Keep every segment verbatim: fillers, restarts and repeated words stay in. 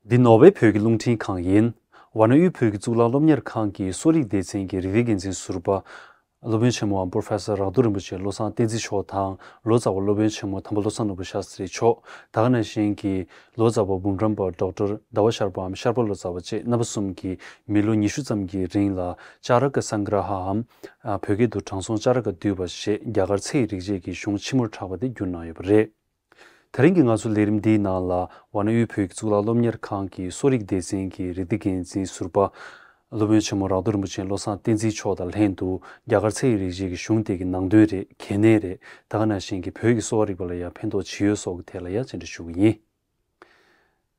འདི་ནོར་ཝེ་བོད་ཀྱི་རླུང་འཕྲིན་ཁང་ཡིན། ཝཱ་ཎ་དབུས་བོད་ཀྱི་གཙུག་ལག་སློབ་གཉེར་ཁང་གི་གསོ་རིག་སྡེ་ཚན་གྱི་རིགས་དེ་འགན་འཛིན་ཟུར་པ། སློབ་དཔོན་ཆེན་མོའམ་པོ་རོ་ཕེ་སར་རག་རྡོར་རིན་པོ་ཆེ་བློ་བཟང་བསྟན་འཛིན་མཆོག་དང་ལོ་ཙཱ་བ་སློབ་དཔོན་ཆེན་མོ་དམ་པ་བློ་བཟང་ནོར་བུ་ཤཱ་སྟྲི་མཆོག་ད་ག་ནང་བཞིན་གྱི་ལོ་ཙཱ་བ་འབུམ་རམས་པ་ཌོག་ཊར་ཟླ་བ་ཤར་པའམ་ཤར་པ་ལོ་ཙཱ་བ་བཅས་རྣམ་པ་གསུམ་གྱིས་མི་ལོ་ཉི་ཤུ་ཙམ་གྱི་རིང་ལ་ཅཱ་ར་ཀ་སངྒ་ར་ཧའམ། བོད་སྐད་དུ་དྲང་སྲོང་ཅཱ་ར་ཀ་བསྡུས་པ་ཞེས་རྒྱ་གར་ཚེ་ཡི་རིག་བྱེད་ཀྱི་གཞུང་ཕྱི་མོར་གྲགས་པ་དེ་བསྒྱུར་གནང་ཡོད་པ་རེད། དེ་རིང་གི་ང་ཚོའི་ལས་རིམ་འདིའི་ནང་ལ་ཝཱ་ཎ་དབུས་བོད་ཀྱི་གཙུག་ལག་སློབ་གཉེར་ཁང་གི་གསོ་རིག་སྡེ་ཚན་གྱི་རིགས་དེ་འགན་འཛིན་ཟུར་པ། སློབ་དཔོན་ཆེན་མོ་རག་རྡོར་རིན་པོ་ཆེ་བློ་བཟང་བསྟན་འཛིན་མཆོག་དང་ལྷན་དུ་རྒྱ་གར་ཚེ་ཡི་རིག་བྱེད་ཀྱི་གཞུང་དེ་གི་ནང་དོན་རེད། གལ་གནད་རེད། ད་ག་ནང་བཞིན་གྱི་བོད་ཀྱི་གསོ་བ་རིག་པ་ལ་ཡང་ཕན་ཐོགས་ཇི་ཡོད་སོགས་ཀྱི་ཐད་ལ་ཡང་བཅར་འདྲི་ཞུ་གི་ཡིན།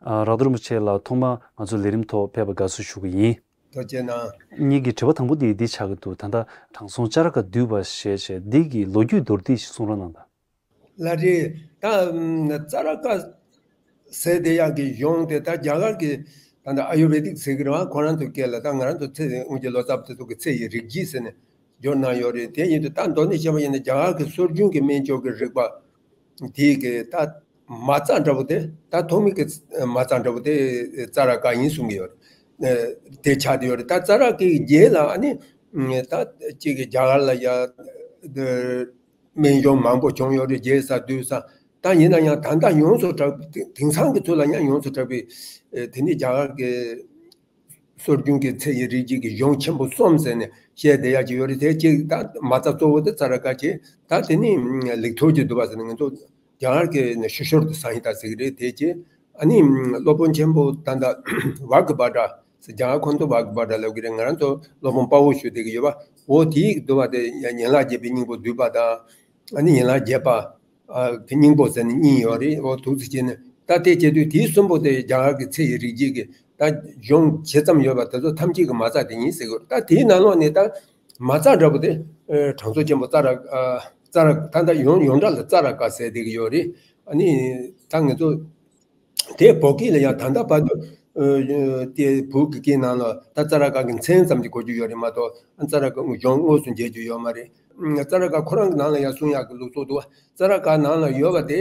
ཨ། རག་རྡོར་རིན་པོ་ཆེ་ལགས་ཐོག་མར་ང་ཚོའི་ལས་རིམ་ཐོག་ཕེབས་པར་དགའ་བསུ་ཞུ་གི་ཡིན། ཐུགས་རྗེ་གནང་། ངེད་ཀྱི་དྲི་བ་དང་པོ་དེ་འདི་ཆགས་ཀྱི་འདུག་ད་ལྟ་དྲང་སྲོང་ཅཱ་ར་ཀ་བསྡུས་པ་ཞེས་བྱས་འདི་གི་ལོ་རྒྱུས་མདོར་བསྡུས་ཤིག་གསུང་རོགས་གནང་དང་། ལགས་རེད། ད་ཙཱ་ར་ཀ་ཟེར་དེ་ཡག་གི་གཞུང་དེ་ད་རྒྱ་གར་གྱི་ད་ལྟ་ཨ་ཡུར་ཝེ་དིག་ཟེར་གྱི་རེད་བ། ཁོ་རང་ཚོ་སྐད་ལ་ད་ང་རང་ཚོ་ཚེ་སྔོན་གྱི་ལོ་ཙཱ་བ་དེ་ཚོ་གི་ཚེ་ཡི་རིག་བྱེད་ཟེར་ནས་སྦྱོར་གནང་ཡོད་རེད། དེ་ཡིན་དུས་ད་མདོར་ན་བཤད་པ་ཡིན་ན་རྒྱ་གར་གྱི་སྲོལ་རྒྱུན་གྱི་སྨན་སྦྱོར་གྱི་རིག་པ་དེའི་གི་ད་མ་རྩ་འདྲ་པོ་དེ། ད་ཐོག་མའི་གི་མ་རྩ་འདྲ་པོ་དེ་ཙཱ་ར་ཀ་ཡིན་གསུང་གི་ཡོད་རེད། དེ་ཆགས་བསྡད་ཡོད་རེད། ད་ཙཱ་ར་ཀའི་རྗེས་ལ་ཨ་ནི་ད་གཅིག་གི་རྒྱ་གར་ལ་ཡ་སྨན་གཞུང་མང་པོ་བྱུང་ཡོད་རེད། རྒྱལ་ས་བསྡུས་ས། ད་ཡིན་ན་ཡང་ད་ལྟ་ཡོངས་སུ་གྲགས་པའི་དེང་སང་གི་ཚུལ་ལ་ཡང་ཡོངས་སུ་གྲགས་པའི་དེ་ནི་རྒྱ་གར་གྱི་སྲོལ་རྒྱུན་གྱི་ཚེ་ཡི་རིག་བྱེད་ཀྱི་གཞུང་ཆེན་པོ་གསུམ་ཟེར་ནས་བཤད་བསྡད་ཡག་ཅིག་ཡོད་རེད། དེ་གཅིག་ད་མ་རྩ་གཙོ་བོ་དེ་ཙཱ་ར་ཀ་བྱས། ད་དེ་ནི་ལེགས་ཐོག་གི་བསྡུས་པ་ཟེར་ནས་ང་ཚོ་རྒྱ་གར་གྱི་ནི་ཤོ་ཤོར་དུ་སང་ཧི་ཏ་ཟེར་གྱི་རེད། དེ་བྱས་ཨ་ནི་སློབ་དཔོན་ཆེན་པོ་ད་ལྟ་ཝཱ་གི་བྷ་དྲ་ཟེར། རྒྱ་གར་ཁོང་ཚོ་ཝཱ་གི་བྷ་དྲ་ལབ་ཀྱི་རེད། ང་རང་ཚོ་སློབ་དཔོན་དཔའ་བོ་ཞུ་བསྡད་ཀྱི་ཡོད་པ། འོ་དེའི་བསྡུས་པ་དེ་ཡན་ལག་བརྒྱད་པའི་སྙིང་པོ་བསྡུས་པ་དང་། ཨ་ནི་ཡན་ལག་བརྒྱད་པ། ཨ། དེ་སྙིང་པོ་ཟེར་ནས་གཉིས་ཡོད་རེད། འོ་ཐུགས་རྗེ་ཆེ་ནས་ད་དེ་བྱེད་དུས་དེའི་གསུམ་པོ་དེ་རྒྱ་གར་གྱི་ཚེ་ཡི་རིག་བྱེད་ཀྱི་ད་གཞུང་ཇི་ཙམ་ཡོད་པ་དེ་ཚོ་ཐམས་ཅད་ཀྱི་མ་རྩ་དེ་ཡིན་ཟེར་གྱི་ཡོད། ད་དེའི་ནང་ལོགས་ནས་ད་མ་རྩ་འདྲ་པོ་དེ་དྲང་སྲོང་ཆེན་པོ་ཙཱ་ར། ཨ། ཙཱ་ར། ད་ལྟ་ཡོངས་ཡོངས་གྲགས་ལ་ཙཱ་ར་ཀ་ཟེར་བསྡད་ཀྱི་ཡོད་རེད། ཨ་ནི་ད་ང་ཚོ་དེ་བོད་སྐད་ལ་ཡང་ད་ལྟ་བར་དུ་ཨ་དེ་བོད་ཀྱི་སྐད་ནང་ལ་ད་ཙཱ་ར་ཀ་གི་མཚན་ཙམ་གྱིས་གོ་རྒྱུ་ཡོད་རེད་མ་གཏོགས་ཙཱ་ར་ཀ་གཞུང་དངོས་སུ་མཇལ་རྒྱུ་ཡོད་མ་རེད། ཙཱ་ར་ཀ་ཁོ་རང་གི་ནང་ལ་ཡང་གསུང་ཡག་གི་ལུགས་སྲོལ་འདུག་ཙཱ་ར་ཀ་ནང་ལ་ཡོད་པ་དེ་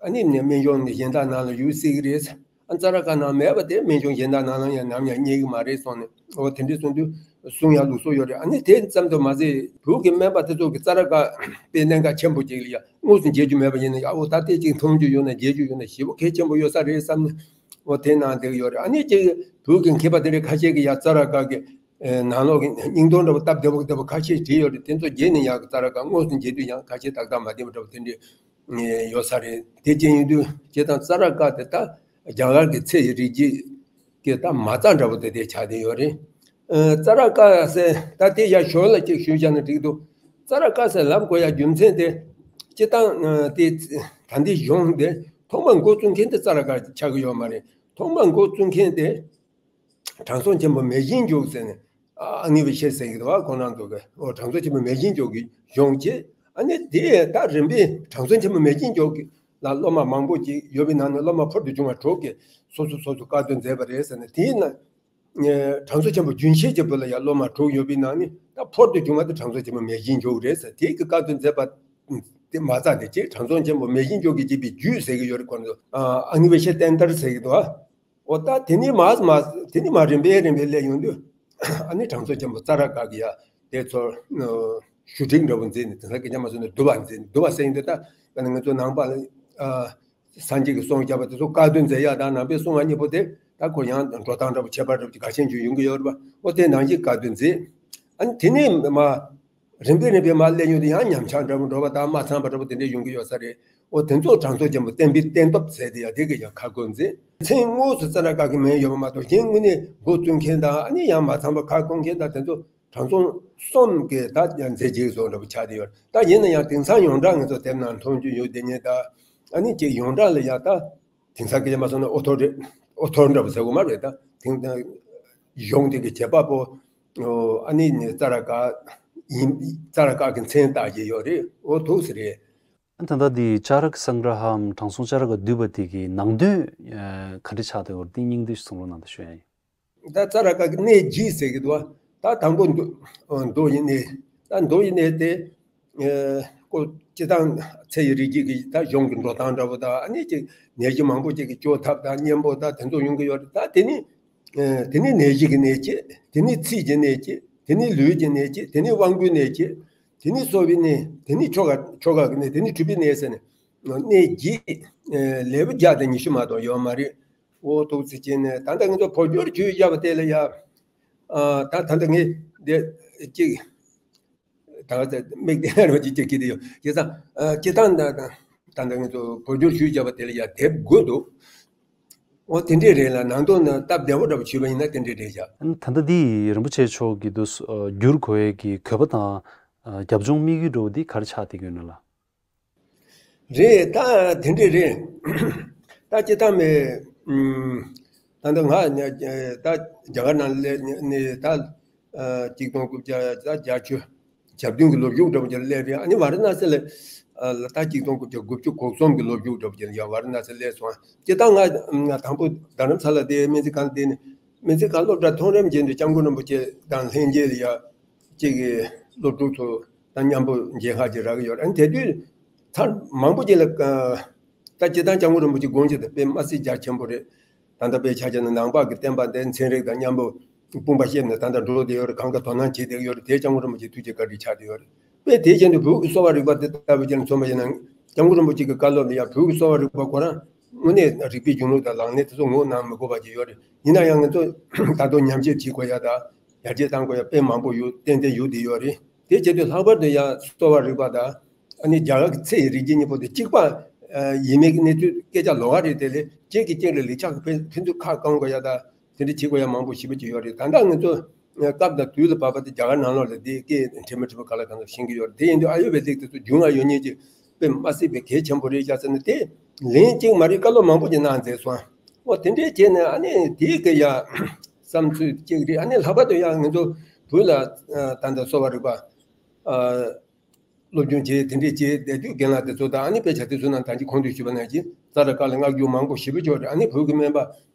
ཨ་ནི་སྨན་གཞུང་ནི་གཞན་དག་ནང་ལ་ཡོད་སྲིད་ཀྱི་རེད། ཨ། ཙཱ་ར་ཀ་ནང་མེད་པ་དེ་སྨན་གཞུང་གཞན་དག་ནང་ལ་ཡང་ནམ་ཡང་རྙེད་ཀྱི་མ་རེད་གསུངས་ནས། འོ་དེ་འདྲ་གསུང་དུས་གསུང་ཡག་ལུགས་སྲོལ་ཡོད་རེད། ཨ་ནི་དེ་ཙམ་དུ་མ་ཟད་བོད་ཀྱི་སྨན་པ་དེ་ཚོ་གི་ཙཱ་ར་ཀ་དཔེ་གནད་འགག་ཆེན་པོ་ཅིག་ལ་ཡང་དངོས་སུ་མཇལ་རྒྱུ་མེད་པ་ཡིན་ན་ཡང་། འོ་ད་ལྟའི་ཅིག་མཐོང་རྒྱུ་ཡོད་ན་མཇལ་རྒྱུ་ཡོད་ན་ཞེ་པོ་གལ་ཆེན་པོ་ཡོད་ས་རེད་བསམ་ནས། འོ་དེ་ནང་བསྡད་ཀྱི་ཡོད་རེད། ཨ་ནི་ཅིག་བོད་ཀྱི་མཁས་པ་དེ་འདྲ་ཁ་ཤས་ཀྱིས་ཡང་ཙཱ་ར་ཀ་གི་ཨེ། ནང་ལོགས་ཀྱི་སྙིང་དོན་འདྲ་པོ་སྟབས་བདེ་པོ་སྟབས་བདེ་པོ་ཁ་ཤས་བྲིས་ཡོད་རེད། དེ་ཚོ་བརྗེས་ནས་ཡང་ཙཱ་ར་ཀ་དངོས་སུ་མཇལ་དུས་ཡང་ཁ་ཤས་ཏག་ཏག་མ་བདེ་པོ་འདྲ་པོ་དེ་འདྲས་ཨེ། ཡོད་ས་རེད། དེ་ཅན་ཡིན་དུས་སྤྱིར་བཏང་ཙཱ་ར་ཀ་དེ་ད་རྒྱ་གར་གྱི་ཚེ་ཡི་རིག་བྱེད་ཀྱི་ད་མ་རྩ་འདྲ་པོ་དེ་དེ་ཆགས་བསྡད་ཡོད་རེད། ཨེ། ཙཱ་ར་ཀ་ཟེར་ད་དེ་ཡར་ཞོར་ལ་ཅིག་ཞུས་བཞག་ན་འགྲིག་འདུག་ཙཱ་ར་ཀ་ཟེར་ལབ་དགོས་ཡ་རྒྱུ་མཚན་དེ་སྤྱིར་བཏང་དེ་ད་འདི་གཞུང་དེ་ཐོག་མར་འགོ་བཙུགས་མཁན་དེ་ཙཱ་ར་ཀ་ཆགས་ཀྱི་ཡོད་མ་རེད། ཐོག་མར་འགོ་བཙུགས་མཁན་དེ། དྲང་སྲོང་ཆེན་པོ་མེ་བཞིན་འགྱུར་ཟེར་ནས། ཨ། ཨ་ནི་བི་ཤེ་ཟེར་གྱི་འདུག་བ། ཁོང་རྣམ་ཚོ་གི། འོ། དྲང་སྲོང་ཆེན་པོ་མེ་བཞིན་འགྱུར་གྱི་གཞུང་བྱས། ཨ་ནི་དེ་ད་རིམ་པས་དྲང་སྲོང་ཆེན་པོ་མེ་བཞིན་འགྱུར་གྱི་ལ་སློབ་མ་མང་པོ་ཅིག་ཡོད་པའི་ནང་ནས་སློབ་མ་ཕུལ་དུ་བྱུང་བ་དྲུག་གིས་སོ་སོ་སོ་སོ་དཀའ་སྡུག་མཛད་པ་རེད་ཟེར་ནས། དེའི་ནང་དྲང་སྲོང་ཆེན་པོ་རྒྱུན་ཤེས་ཀྱི་བུ་ལ་ཡང་སློབ་མ་དྲུག་ཡོད་པའི་ནང་ནས་ད་ཕུལ་དུ་བྱུང་བ་དེ་དྲང་སྲོང་ཆེན་པོ་མེ་བཞིན་འགྱུར་རེད་ཟེར། དེ་གི་དཀའ་སྡུག་མཛད་པ་དེ་མ་རྩ་དེ་ཅིག་དྲང་སྲོང་ཆེན་པོ་མེ་བཞིན་འགྱུར་གྱི་བྱས་པའི་རྒྱུད་ཟེར་གྱི་ཡོད་རེད། ཁོང་ཚོ། ཨ། ཨ་ནི་བི་ཤེ་ཏན་ཏར་ཟེར་གྱི་འདུག་བ། འོ་ད་དེ་ནི་མ་མ་དེ་ནི་མ་རིམ་པས་རིམ་པས་སླེབས་ཡོང་དུས། ཨ་ནི་དྲང་སྲོང་ཆེན་པོ་ཙཱ་ར་ཀ་གི་ཡ་དེ་ཚོར་ཞུ་སྒྲིག་འདྲ་པོ་མཛད་ནས། དེང་སང་སྐད་ཆ་མ་སོང་ན་བསྡུ་བ་མཛད། བསྡུ་བ་ཟེར་ཡིན་དུས་ད་ང་ཚོ་ནང་པ་ལ། ཨ། སངས་རྒྱས་ཀྱིས་གསུངས་བཞག་པ་དེ་ཚོ་བཀའ་བསྡུ་མཛད་ཡ་དང་ནང་པའི་གསུང་བ་གཉིས་པོ་དེ་ད་ཁོ་ཡང་འགྲོ་སྟངས་འདྲ་པོ་ཁྱད་པར་འདྲ་པོ་ཅིག་ག་ཤེད་ཅིག་ཡོང་གི་ཡོད་རེད་པ། འོ་དེ་ནང་བཞིན་བཀའ་བསྡུ་མཛད། ཨ་ནི་དེ་ནས་མ། རིམ་པས་རིམ་པས་མར་སླེབས་ཡོང་དུས་ཡང་ཉམས་ཆག་འདྲ་པོ་འགྲོ་བ་དང་མ་ཚང་བ་འདྲ་པོ་དེ་འདྲ་ཡོང་གི་ཡོད་ས་རེད། འོ་དེ་ཚོ་དྲང་སྲོང་ཆེན་པོ་བསྟན་པའི་བསྟན་སྟོབས་ཟེར་དེ་ཡང་དེ་གི་ཡང་ཁ་བསྐོར་མཛད། མཚན་དངོས་སུ་ཙཱ་ར་ཀ་གི་མིང་ཡོད་པ་མ་གཏོགས། གཞན་དངོས་གནས་འགོ་བཙུགས་མཁན་དང་ཨ་ནི་ཡང་མ་ཚང་བ་ཁ་བསྐོར་མཁན་དང་དེ་ཚོ་དྲང་སྲོང་གསུམ་གྱི་ད་ཡང་མཛད་རྗེས་བཟོ་འདྲ་པོ་ཆགས་བསྡད་ཡོད། ད་ཡིན་ན་ཡང་དེང་སང་ཡོངས་གྲགས་ང་ཚོ་དེབ་ནང་མཐོང་རྒྱུ་ཡོད། དེ་ཉིད་ད་ཨ་ནི་ཅིག་ཡོངས་གྲགས་ལ་ཡང་ད། དེང་སང་སྐད་ཆ་མ་སོང་ན་ཨོ་ཐོར་རེད། ཨོ་ཐོར་འདྲ་པོ་ཟེར་དགོས་མ་རེད། ད་དེང་གཞུང་དེ་གི་བྱེད་པ་པོ། ཨ་ནི་ནི་ཙཱ་ར་ཀ་ཡིན། ཙཱ་ར་ཀ་གི་མཚན་བཏགས་ཀྱི་ཡོད་རེད། ཨོ་ཐུགས་སུ་རེད། ད་ལྟ་འདི་ཅཱ་ར་ཀ་སངྒ་ར་ཧམ་དྲང་སྲོང་ཅཱ་ར་ཀ་བསྡུས་པ་དེ་གི་ནང་དོན་ག་འདྲ་ཆགས་བསྡད་ཡོད་རེད། དེ་སྙིང་བསྡུས་ཤིག་གསུང་རོགས་གནང་དང་ཞུ་ཡ་ཡིན། ད་ཙཱ་ར་ཀ་གི་གནད་བརྒྱད་ཟེར་གྱི་འདུག་བ། ད་དང་པོ་མདོ། མདོ་ཡི་གནད། ད་མདོ་ཡི་གནད་དེ། ཨེ། ཀོ། སྤྱིར་བཏང་ཚེ་ཡི་རིགས་རྒྱུད་ཀྱི་ད་གཞུང་གི་འགྲོ་སྟངས་འདྲ་པོ་དང་། ཨ་ནི་ཅིག་ནད་གཞི་མང་པོ་ཅིག་གི་བཅོས་ཐབས་དང་གཉེན་པོ་དང་དེ་ཚོ་ཡོང་གི་ཡོད་རེད། ད་དེ་ནི་ཨ་དེ་ནི་ནད་གཞི་གི་གནད་བྱེད། དེ་ནི་ཚིལ་གྱི་གནད་བྱེད། དེ་ནི་ལུས་ཀྱི་གནད་བྱེད། དེ་ནི་དབང་པོའི་གནད་བྱེད། དེ་ནི་གསོ་བའི་གནད། དེ་ནི་ཆོ་ག་ཆོ་ག་གི་གནད། དེ་ནི་གྲུབ་པའི་གནད་ཟེར་ནས་གནད་བརྒྱད། ཨ་ལེའུ་བརྒྱ་དང་ཉི་ཤུ་མ་གཏོགས་ཡོད་མ་རེད། འོ་ཐུགས་རྗེ་ཆེ་ནས། ད་ལྟ་ང་ཚོ་བོད་སྐྱོར་ཞུས་བཞག་པ་དེ་ལ་ཡ། ཨ་ད་ད་ལྟ་ངས་འདི་གཅིག་ད་ལྟ་མིག་དེ་རོ་གཅིག་གཅིག་གིས་དེ་ཡོད། བྱས་ཙང་ཨ་སྤྱིར་བཏང་ད་ད་ད་ལྟ་ང་ཚོ་བོད་སྐྱོར་ཞུས་བཞག་པ་དེ་ལ་ཡ་དེབ་དགུ་འདུག་འོ་དེ་འདྲས་རེད་ལ། ནང་དོན་ནི་སྟབས་བདེ་པོ་འདྲ་པོ་ཞུས་པ་ཡིན་ན་དེ་འདྲས་རེད་བཞག་ཨ་ནི་ད་ལྟ་འདི་རིན་པོ་ཆེ་མཆོག་གིས་འདུག་ཨ་བསྒྱུར་དགོས་ཡས་ཀྱི་དགོས་པ་དང་། ཨ་རྒྱབ་ལྗོངས་དམིགས་ཡུལ་འདྲ་པོ་འདི་ག་རེ་ཆགས་བསྡད་ཀྱི་ཡོད་ན་ལགས། རེད། ད་དེ་འདྲས་རེད། ད་སྤྱིར་བཏང་མེད། ཨུམ། ད་ལྟ་ང་ད་རྒྱ་གར་ནང་སླེབས་ནས་ད་ཨ་གཅིག་སྟོང་དགུ་བརྒྱ་ད་བརྒྱད་ཅུ་གྱ་བདུན་གྱི་ལོ་རྒྱུས་འདྲ་པོ་ཅིག་ལ་སླེབས་རེད། ཨ་ནི་ཝཱ་ར་ཎ་སི་ལ་ཨ་ད་གཅིག་སྟོང་དགུ་བརྒྱ་དགུ་བཅུ་གོ་གསུམ་གྱི་ལོ་རྒྱུས་འདྲ་པོ་ཅིག་ལ་ཡ་ཝཱ་ར་ཎ་སི་སླེབས་སོང་། སྤྱིར་བཏང་ང་ང་དང་པོ་རྡ་རམ་ས་ལ་དེ་སྨན་རྩིས་ཁང་དེ་ནས་སྨན་རྩིས་ཁང་སློབ་གྲྭ་ཐོན་རིམ་བྱས་ནས་སྐྱབས་མགོན་རིན་པོ་ཆེ་དང་ལྷན་རྒྱས་ལ་ཡ་གཅིག་གི་སློབ་ཕྲུག་ཚོ་དང་མཉམ་པོ་མཇལ་ཁ་ཅིག་རག་གི་ཡོད་རེད། ཨ་ནི་དེ་དུས་ཚར་མང་པོ་ཅིག་ལ་ཨ་ད་སྤྱིར་བཏང་སྐྱབས་མགོན་རིན་པོ་ཆེ་དགོངས་གཞི་དེ་དཔེ་མ་སྲིད་རྒྱ་ཆེན་པོ་རེད། ད་ལྟ་དཔེ་ཆ་བཞག་ན་ནང་པ་གི་བསྟན་པ་དེ་ཚན་རིག་དང་མཉམ་པོ་དཔུང་པ་བཤེབས་ནས་ད་ལྟ་འགྲོ་བསྡད་ཡོད་རེད། གང་ག་དོ་སྣང་བྱེད་བསྡད་ཡོད་རེད། དེ་སྐྱབས་མགོན་རིན་པོ་ཆེ་ཐུགས་རྗེ་བཀའ་དྲིན་ཆགས་བསྡད་ཡོད་རེད། དཔེ་དེ་བཞིན་དུ་བོད་ཀྱི་གསོ་བ་རིག་པ་དེ་ལྟ་བུ་ཅིག་ལ་མཚོན་པ་ཡིན་ན། སྐྱབས་མགོན་རིན་པོ་ཆེ་གི་བཀའ་སློབ་ལ་ཡང་བོད་ཀྱི་གསོ་བ་རིག་པ་ཁོ་རང་དངོས་གནས་རིག་པའི་གཞུང་ལུགས་དང་ལག་ལེན་དེ་ཚོ་ངོ་གནང་མི་དགོས་པ་ཅིག་ཡོད་རེད། ཡིན་ན་ཡང་ང་ཚོ་ད་དུང་ཉམས་ཞིབ་བྱེད་དགོས་ཡ་དང་ཡར་རྒྱས་གཏང་དགོས་ཡ་དཔེ་མང་པོ་ཡོད། ཏན་ཏན་ཡོད་བསྡད་ཡོད་རེད། དེ་བྱེད་དུས་ལྷག་པར་དུ་ཡང་གསོ་བ་རིག་པ་དང་ཨ་ནི་རྒྱ་གར་གྱི་ཚེ་ཡི་རིགས་རྒྱུད་གཉིས་པོ་དེ་གཅིག་པ་ཨ་ཡིན་མིན་གྱི་གནས་ཚུལ་སྐད་ཆ་ལོགས་ཀ་རེད། དེ་ལས་གཅིག་གིས་གཅིག་ལ་ལེགས་ཆ་གི་ཕན་ཕན་ཚུན་ཁ་བསྐང་དགོས་ཡ་དང་དེ་འདྲ་བྱེད་དགོས་ཡ་མང་པོ་ཞེ་པོ་ཅིག་ཡོད་རེད། ད་ལྟ་ང་ཚོ་སྐབས་དང་དུས་ལ་བབ་པ་དེ་རྒྱ་གར་ནང་ལོགས་ལ་དེ་སྐད་འདྲེས་མ་འདྲེས་པ་ག་ལ་གང་ལ་ཤེས་ཀྱི་ཡོད་རེད། དེ་ཡིན་དུས་ཨ་ཡུར་ཝེ་དིག་དེ་ཚོ་རྒྱུས་མངའ་ཡོད་མཁན་ཅིག་དཔེ་མ་སྲིད་པའི་གལ་ཆེན་པོ་རེད་བཞག་ཟེར་ནས་དེ་ལན་གཅིག་མ་རེད། བཀའ་སློབ་མང་པོ་ཅིག་གནང་མཛད་སོང་། འོ་དེ་འདྲས་བྱས་ནས་ཨ་ནི་དེའི་གི་ཡ་བསམ་ཚུལ་གཅིག་རེད། ཨ་ནི་ལྷག་པར་དུ་ཡང་ང་ཚོ་བོད་ལ་ཨ་ད་ལྟ་གསོ་བ་རིག་པ་ཨ་སློབ་སྦྱོང་བྱས་དེ་འདྲས་བྱས་བསྡད་དུས་རྒན་ལགས་དེ་ཚོ་དང་ཨ་ནི་དཔེ་ཆ་དེ་ཚོ་ནང་ད་ཅི་གོང་དུ་ཞུས་པ་ནང་བཞིན་ཙཱ་ར་ཀ་ལ་བསྔགས་བརྗོད་མང་པོ་ཞེ་པོ་ཅིག་ཡོད་རེད། ཨ་ནི་བོད་ཀྱི་སྨན་པ་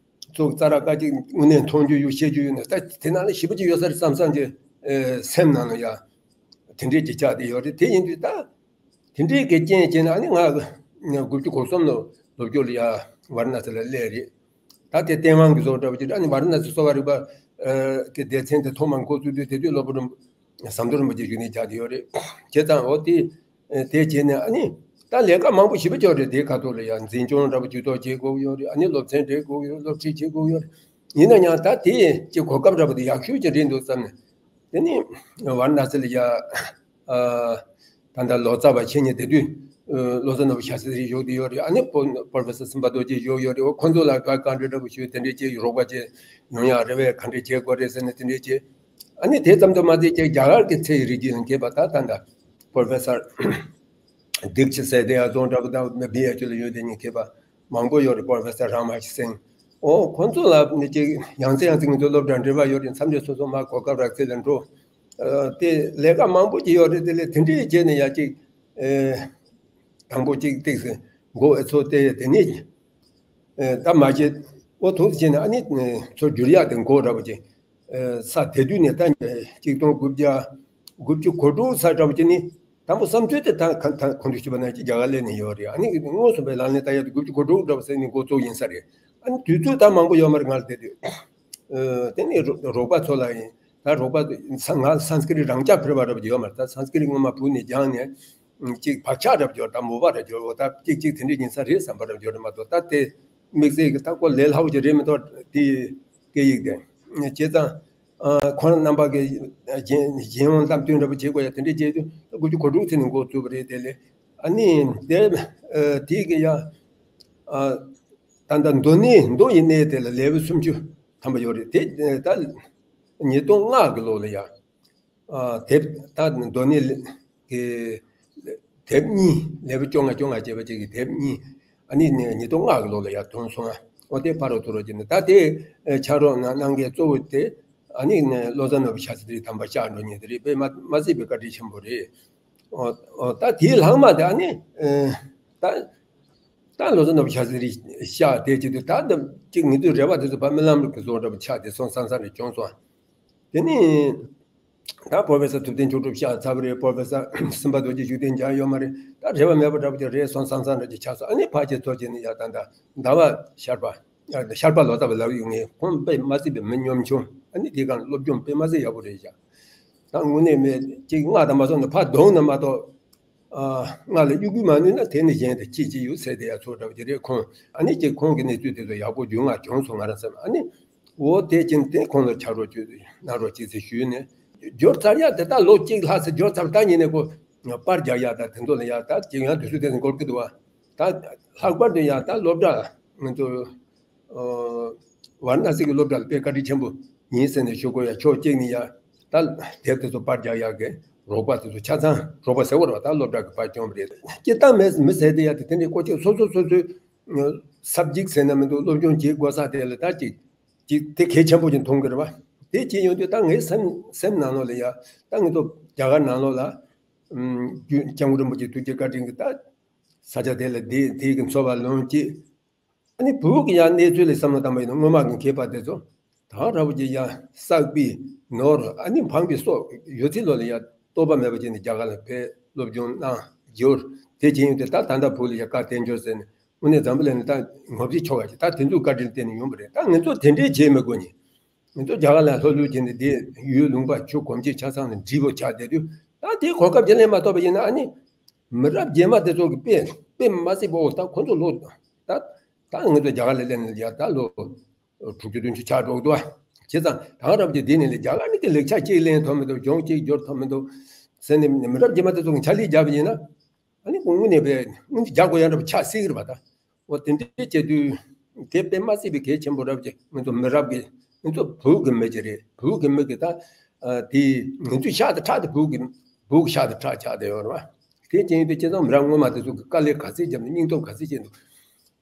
ཚོ་ཙཱ་ར་ཀ་ཅིག་དངོས་གནས་མཐོང་རྒྱུ་ཡོད། བཤད་རྒྱུ་ཡོད་ན་ད་དེ་ནང་ལ་ཞེ་པོ་ཅིག་ཡོད་ས་རེད་བསམ་བསམ་གྱི་ཨེ་སེམས་ནང་ལ་ཡ་དེ་འདྲས་ཀྱི་ཆགས་བསྡད་ཡོད་རེད། དེ་ཡིན་དུས་ད། དེ་འདྲའི་གི་རྐྱེན་བྱས་ན་ཨ་ནི་ང་དགུ་བཅུ་གོ་གསུམ་ལོ་ལོ་རྒྱུས་ལ་ཡ་ཝཱ་ར་ཎ་སི་ལ་སླེབས་རེད། ད་དེ་བསྟན་དབང་གི་བཟོ་འདྲ་བོ་ཅིག་ཨ་ནི་ཝཱ་ར་ཎ་སི་གསོ་བ་རིག་པ་ཨ་གི་སྡེ་ཚན་དེ་ཐོག་མར་འགོ་བཙུགས་དུས་དེ་དུས་སློབ་དཔོན་ཟམ་གདོང་རིན་པོ་ཆེ་བཞུགས་གནས་བཞག་བསྡད་ཡོད་རེད། བྱས་ཙང་འོ་དེ་དེ་བྱས་ནས་ཨ་ནི་ད་ལས་ཀ་མང་པོ་ཞེ་པོ་ཅིག་ཡོད་རེད། དེའི་ཁ་ཐོག་ལ་ཡ་འཛིན་སྐྱོང་འདྲ་བོ་ཇུས་གཏོགས་བྱེད་དགོས་ཡོད་རེད། ཨ་ནི་སློབ་ཚན་སྤྲད་དགོས་ཡོད། སློབ་ཁྲིད་བྱེད་དགོས་ཡོད་རེད། ཡིན་ན་ཡང་ད་དེ་ཅིག་གོ་སྐབས་འདྲ་བོ་དེ་ཡག་ཤོས་ཅིག་རེད་འདུག་བསམ་ནས། དེ་ནི་ཝཱ་ར་ཎ་སི་ལ་ཡ་ཨ་ད་ལྟ་ལོ་ཙཱ་བ་ཆེ་ཉིད་དེ་དུས་ཨ་བློ་བཟང་ནོར་བུ་ཤཱ་སྟྲི་བཞུགས་བསྡད་ཡོད་རེད། ཨ་ནི་པོ་པོ་རོ་ཕེ་སར་སུམ་པ་རྡོ་རྗེ་བཞུགས་ཡོད་རེད། འོ་ཁོང་ཚོ་ལ་བཀའ་བཀའ་འདྲི་འདྲ་བོ་ཞུས། དེ་འདྲས་ཅིག་རོགས་པ་ཅིག་ཡོང་ཡག་རེ་བས་ག་འདྲས་བྱེད་དགོས་རེད་ཟེར་ནས་དེ་འདྲས་ཅིག་ཨ་ནི་དེ་ཙམ་དུ་མ་ཟད་ཅིག་རྒྱ་གར་གྱི་ཚེ་ཡི་རིགས་རྒྱུད་ལ་མཁས་པ་ད་ད་ལྟ་པོ་རོ་ཕེ་སར་དིག་ཆི་ཟེར་དེ་ཡང་རྫོང་འདྲ་པོ་དང་བི་ཨེཆ་ལ་ཡོད་དེ་ཉིད་མཁས་པ་མང་པོ་ཡོད་རེད། པོ་རོ་ཕེ་སར་རཱ་མ་ཧ་སིང་། འོ་ཁོང་ཚོ་ལ་ནི་ཅིག་ཡང་སེ་ཡང་སེ་ང་ཚོ་སློབ་གྲྭ་འབྲེལ་བ་ཡོད་རེད། མཚམས་རེ་སོ་སོ་མར་གོ་སྐབས་རག་ཚེ་ལ་འགྲོ། ཨ་དེ་ལས་ཀ་མང་པོ་ཅིག་ཡོད་རེད། དེ་ལས་དེ་འདྲས་བྱས་ནས་ཡ་ཅིག་ཨེ་དང་པོ་ཅིག་ཏིག་སེ་མགོ་ཨེ་ཚོ་དེ་དེ་ནས་ཨེ་ད་མ་བྱེད་འོ་ཐུགས་བྱས་ནས་ཨ་ནི་ཚོ་བསྒྱུར་ཡག་དེ་མགོ་འདྲ་པོ་ཅིག་ཨེ་ས་དེ་དུས་ནས་ད་གཅིག་སྟོང་དགུ་བརྒྱ་དགུ་བཅུ་གོ་དྲུག་ཚར་འདྲ་པོ་ཅིག་ནི། དང་པོ་བསམ་ཚུལ་དེ་ད་ག་ད་གོང་དུ་ཞུས་པ་ནང་བཞིན་རྒྱ་གར་སླེབས་ནས་ཡོད་རེད། ཨ་ནི་དངོས་སུ་བའི་ལག་ལེན་བསྟར་ཡག་དེ་དགུ་བཅུ་གོ་དྲུག་འདྲ་པོ་ཟེར་ནས་འགོ་བཙུགས་ཡིན་ས་རེད། ཨ་ནི་དུས་ཚོད་ད་མང་པོ་ཡོད་མ་རེད། ང་ལ་དེ་དུས་ཨ་དེ་ནས་རོ་རོགས་པ་ཚོ་ལ་ཡིན། ད་རོགས་པ་ས་ང་སཾ་སྐྲྀཏ་རང་འཇགས་ཕུལ་བ་འདྲ་པོ་ཡོད་མ་རེད། ད་སཾ་སྐྲྀཏ་སྔོན་མ་བོད་ནས་སྦྱངས་ནས་ཅིག་བག་ཆགས་འདྲ་པོ་ཡོད། ད་མོས་པ་འདྲ་ཡོད། ད་ཅིག་ཅིག་དེ་འདྲས་ཡིན་ས་རེད་བསམ་པ་འདྲ་པོ་ཡོད་རེད་མ་གཏོགས། ད་དེ་དམིགས་བསལ་གྱི་ད་ཁོ་ལས་སླ་པོ་ཅིག་རེད་མི་གཏོགས་དེ་སྐད་ཡིག་དེ་བྱས་ཙང་། ཨ་ཁོང་རྣམ་པ་གི་གཞན་གཞན་དབང་ལམ་སྟོན་འདྲ་པོ་བྱེད་དགོས་ཡ་དེ་འདྲ་བྱས་དུས་དགུ་བཅུ་གོ་དྲུག་ཚེ་ནས་འགོ་བཙུགས་པ་རེད། དེ་ལས་ཨ་ནི་དེ་ཨ་དེ་གི་ཡ་ཨ་ད་ལྟ་མདོ་ནས་མདོ་ཡི་གནས་དེ་ལ་ལེའུ་སུམ་ཅུ་ཐམ་པ་ཡོད་རེད། དེ་ད་ཉིས་སྟོང་ལྔ་གི་ལོ་ལ་ཡ། ཨ་དེབ་ད་མདོ་ནས་ཀྱི་དེབ་གཉིས། ལེའུ་བཅོ་ལྔ་བཅོ་ལྔ་བྱས་པ་ཅིག་གི་དེབ་གཉིས་ཨ་ནི་ཉིས་སྟོང་ལྔ་གི་ལོ་ལ་ཡར་ཐོན་སོང་ང་། འོ་དེ་ཕ་རོལ་ཏུ་རོལ་གྱི་ནི་ད་དེ་ཕྱག་རོགས་གནང་གནང་མཁན་གཙོ་བོ་དེ་ཨ་ནི་བློ་བཟང་ནོར་བུ་ཤཱ་སྟྲི་དམ་པ་གཤེགས་འགྲོ་མཁན་དེ་རེད། དཔེ་མ་མ་སྲིད་པའི་བཀའ་དྲིན་ཆེན་པོ་རེད། འོ་འོ་ད་དེའི་ལྷག་མ་དེ་ཨ་ནི་ད་ད་བློ་བཟང་ནོར་བུ་ཤཱ་སྟྲི་གཤེགས་དེ་བྱེད་དུས་ད་ཅིག་ངེད་ཚོའི་རེ་བ་དེ་ཚོ་ཕར་རྨི་ལམ་གྱི་བཟོ་འདྲ་པོ་ཆགས་བསྡད་སོང་བསམ་བསམ་རེ་བྱུང་སོང་། དེ་ནི་ ད་པོ་རོ་ཕེ་སར་ཐུབ་བསྟན་མཆོག་གྲུབ་གཤེགས་ཚར་བ་རེད། པོ་རོ་ཕེ་སར་སེམས་དཔའ་རྡོ་རྗེ་བཞུགས་གདན་མཇལ་ཡོད་མ་རེད། ད་རེ་བ་མེད་པ་འདྲ་པོ་ཅིག་རེད་སོང་། ས་མཚམས་འདྲ་ཅིག་ཆགས་སོང་། ཨ་ནི་ཕར་ཅིག་ཚུར་ཅིག་ནས་ཡར་ད་ད་ཟླ་བ་ཤར་པ། ཤར་པ་ལོ་ཙཱ་བ་ལབ་ཡོང་ངེས། ཁོང་དཔེ་མ་སྲིད་པའི་མི་གཉོམ་ཆུང་། ཨ་ནི་དེ་གང་སློབ་སྦྱོང་དཔེ་མ་སྲིད་ཡག་པོ་རེད་བཞག། ད་དངོས་གནས་མེད་ཅིག་སྔགས་དང་མ་སོང་ནས་ཕར་གདོང་ནས་མ་གཏོགས། ཨ། སྔགས་ལ་གཡོ་འགུལ་མ་ནུས་ན་དེ་ནི་གཞན་དུ་ཅི་ཅི་ཡོད་ཟེར་དེ་ཡ་ཚོ་འདྲ་བ་ཅིག་རེད། ཁོང་ཨ་ནི་ཅིག་ཁོང་གི་གནས་ཚུལ་དེ་ཚོ་ཡག་པོ་རྒྱུས་མངའ་བྱུང་སོང་ང་རང་བསམ། ཨ་ནི་འོ་དེ་ཅིན་དེ་ཁོང་ལ་ཕྱག་རོགས་ཅིག་གནང་རོགས་ཅིག་ཟེར་ཞུས་ནས། འབྱོར་ཚར་ཡ་དེ་ད་ལོ་གཅིག་ལྷག་ཙམ་འབྱོར་ཚར། ད་ཉིན་ནས་ཁོ་པར་རྒྱག་ཡ་ད་དེ་ཚོ་ལ་ཡ་ད་ཅིག་ཡང་དུས་ཚོད་དེ་ནས་འགོར་གི་འདུག་བ། ད་ལྷག་པར་དུ་ཡ་ད་སློབ་གྲྭ་ང་ཚོ་ཨོ། ཝཱ་ར་ཎ་སི་གི་སློབ་གྲྭ་ལ་དཔེ་བཀའ་དྲིན་ཆེན་པོ་ཡིན་ཟེར་ནས་ཞུ་དགོས་ཡ། ཕྱོགས་གཅིག་ནས་ཡ་ད་དེབ་དེ་ཚོ་པར་རྒྱག་ཡག་གི་རོགས་པ་དེ་ཚོ་ཆ་ཚང་། རོགས་པ་ཟེར་བ་རེད་བ། ད་སློབ་གྲྭ་གི་པར་སྐྱོང་བ་རེད། སྤྱིར་བཏང་མི་མི་ཟེར་དེ་ཡ་དེ་དེ་འདྲའི་ཀོ་ཅོ་སོ་སོ་སོ་སོའི་སབ་ཇེག་ཟེར་ན་མི་འདུག་སློབ་སྦྱོང་བྱེད་དགོས་ས་དེ་ལ་ད་ཅིག་ཅིག་དེ་གལ་ཆེན་པོ་ཅིག་མཐོང་གི་རེད་བ། དེ་བྱེད་ཡོང་དུས་ད་ངའི་སེམས་སེམས་ནང་ལོགས་ལ་ཡ་ད་ང་ཚོ་རྒྱ་གར་ནང་ལོགས་ལ་ཨམ་རྒྱུ་སྐྱབས་མགོན་རིན་པོ་ཆེ་ཐུགས་རྗེ་བཀའ་དྲིན་གྱིས་ད་ས་ཆ་དེ་ལ་དེ་དེ་གི་འཚོ་བ་ལོངས་ཀྱིས། ཨ་ནི་བོད་ཀྱི་ཡང་གནས་ཚུལ་ལ་བསམ་བློ་བཏང་བ་ཡིན་ན་སྔོན་མ་གི་མཁས་པ་དེ་ཚོ་ད་ར་བོ་ཅིག་ཡང་བསགས་པའི་ནོར། ཨ་ནི་འཕངས་པའི་སྲོག་ཡོད་ཚད་ལོ་ལ་ཡང་རྟོག་པ་མེད་པ་བྱས་ནས་རྒྱ་གར་ལ་ཕེབས། སློབ་སྦྱོང་གནང་། སྦྱོར། དེ་བྱས་ཡོང་དུས་ད་ད་ལྟ་བོད་ལ་ཡང་བཀའ་བསྟན་འབྱོར་ཟེར་ནས་དངོས་གནས་འཛམ་བུ་གླིང་ལ་ད་ངོ་བོ་ཆེ་ཆོག་པ་ཞིག་ད་དེ་ཚོའི་བཀའ་དྲིན་བརྟེན་ནས་ཡོང་པ་རེད། ད་ང་ཚོ་དེ་འདྲའི་བྱེད་མི་དགོས་ནི། ང་ཚོ་རྒྱ་གར་ལ་ལྷོ་ལྷོ་བྱས་ནས་དེ་ཡུལ་ལུང་པ་ཆུ་གོམས་གྱི་ཆ་ཚང་ནས་འགྲིག་པོ་ཆགས་བསྡད་དུས། ད་དེ་གོ་སྐབས་ཅིག་ལེན་མ་ཐོབ་པ་ཡིན་ན་ཨ་ནི། མི་རབས་རྗེས་མ་དེ་ཚོ་གི་དཔེ་དཔེ་མ་སྲིད་པོ། ད་ཁོ་ཚོ་ལོ་ད་ད་ང་ཚོ་རྒྱ་གར་ལ་སླེབས་ནས་ཡ་ད་ལོ་དྲུག་ཅུ་བདུན་ཅུ་ཆགས་འགྲོ་གི་འདུག་བ། བྱས་ཙང་ད་རབས་ཀྱི་འདི་ནས་ལས་རྒྱ་གར་ནས་ཀྱི་ལེགས་ཆ་གཅིག་ལེན་ཐུབ་མི་འདུག་སྦྱོང་གཅིག་སྦྱོར་ཐུབ་མི་འདུག་ཟེར་ནས་མི་རབས་རྗེས་མ་དེ་ཚོ་གི་ཕྱག་ལས་བརྒྱབ་པ་ཡིན་ན། ཨ་ནི་ཁོང་དངོས་གནས་པའི་དངོས་གནས་རྒྱག་དགོས་ཡ་འདྲ་པོ་ཆགས་སྲིད་ཀྱི་རེད་པ། ད་འོ་དེ་འདྲའི་བྱེད་དུས་དེ་དཔེ་མ་སྲིད་པའི་གལ་ཆེན་པོ་རབ་ཀྱི་ང་ཚོ་མི་རབས་ཀྱི་ང་ཚོ་བོད་ཀྱི་མི་ཅིག་རེད། བོད་ཀྱི་མི་གི་ད་ཨ་དེ་ང་ཚོའི་ཤག་ཏུ་ཁྲག་དེ་བོད་ཀྱི་བོད་ཀྱི་ཤག་ཏུ་ཁྲག་ཆགས་བསྡད་ཡོད་རེད་པ། དེ་བྱས་ཡོད་དུས་ཁྱེད་ཚོ་མི་རབས་སྔོན་མ་དེ་ཚོ་གི་དཀའ་ལས་ག་ཚད་བརྒྱབ་ནས་སྙིང་སྟོབས་ག་ཚད་བྱས་འདུག་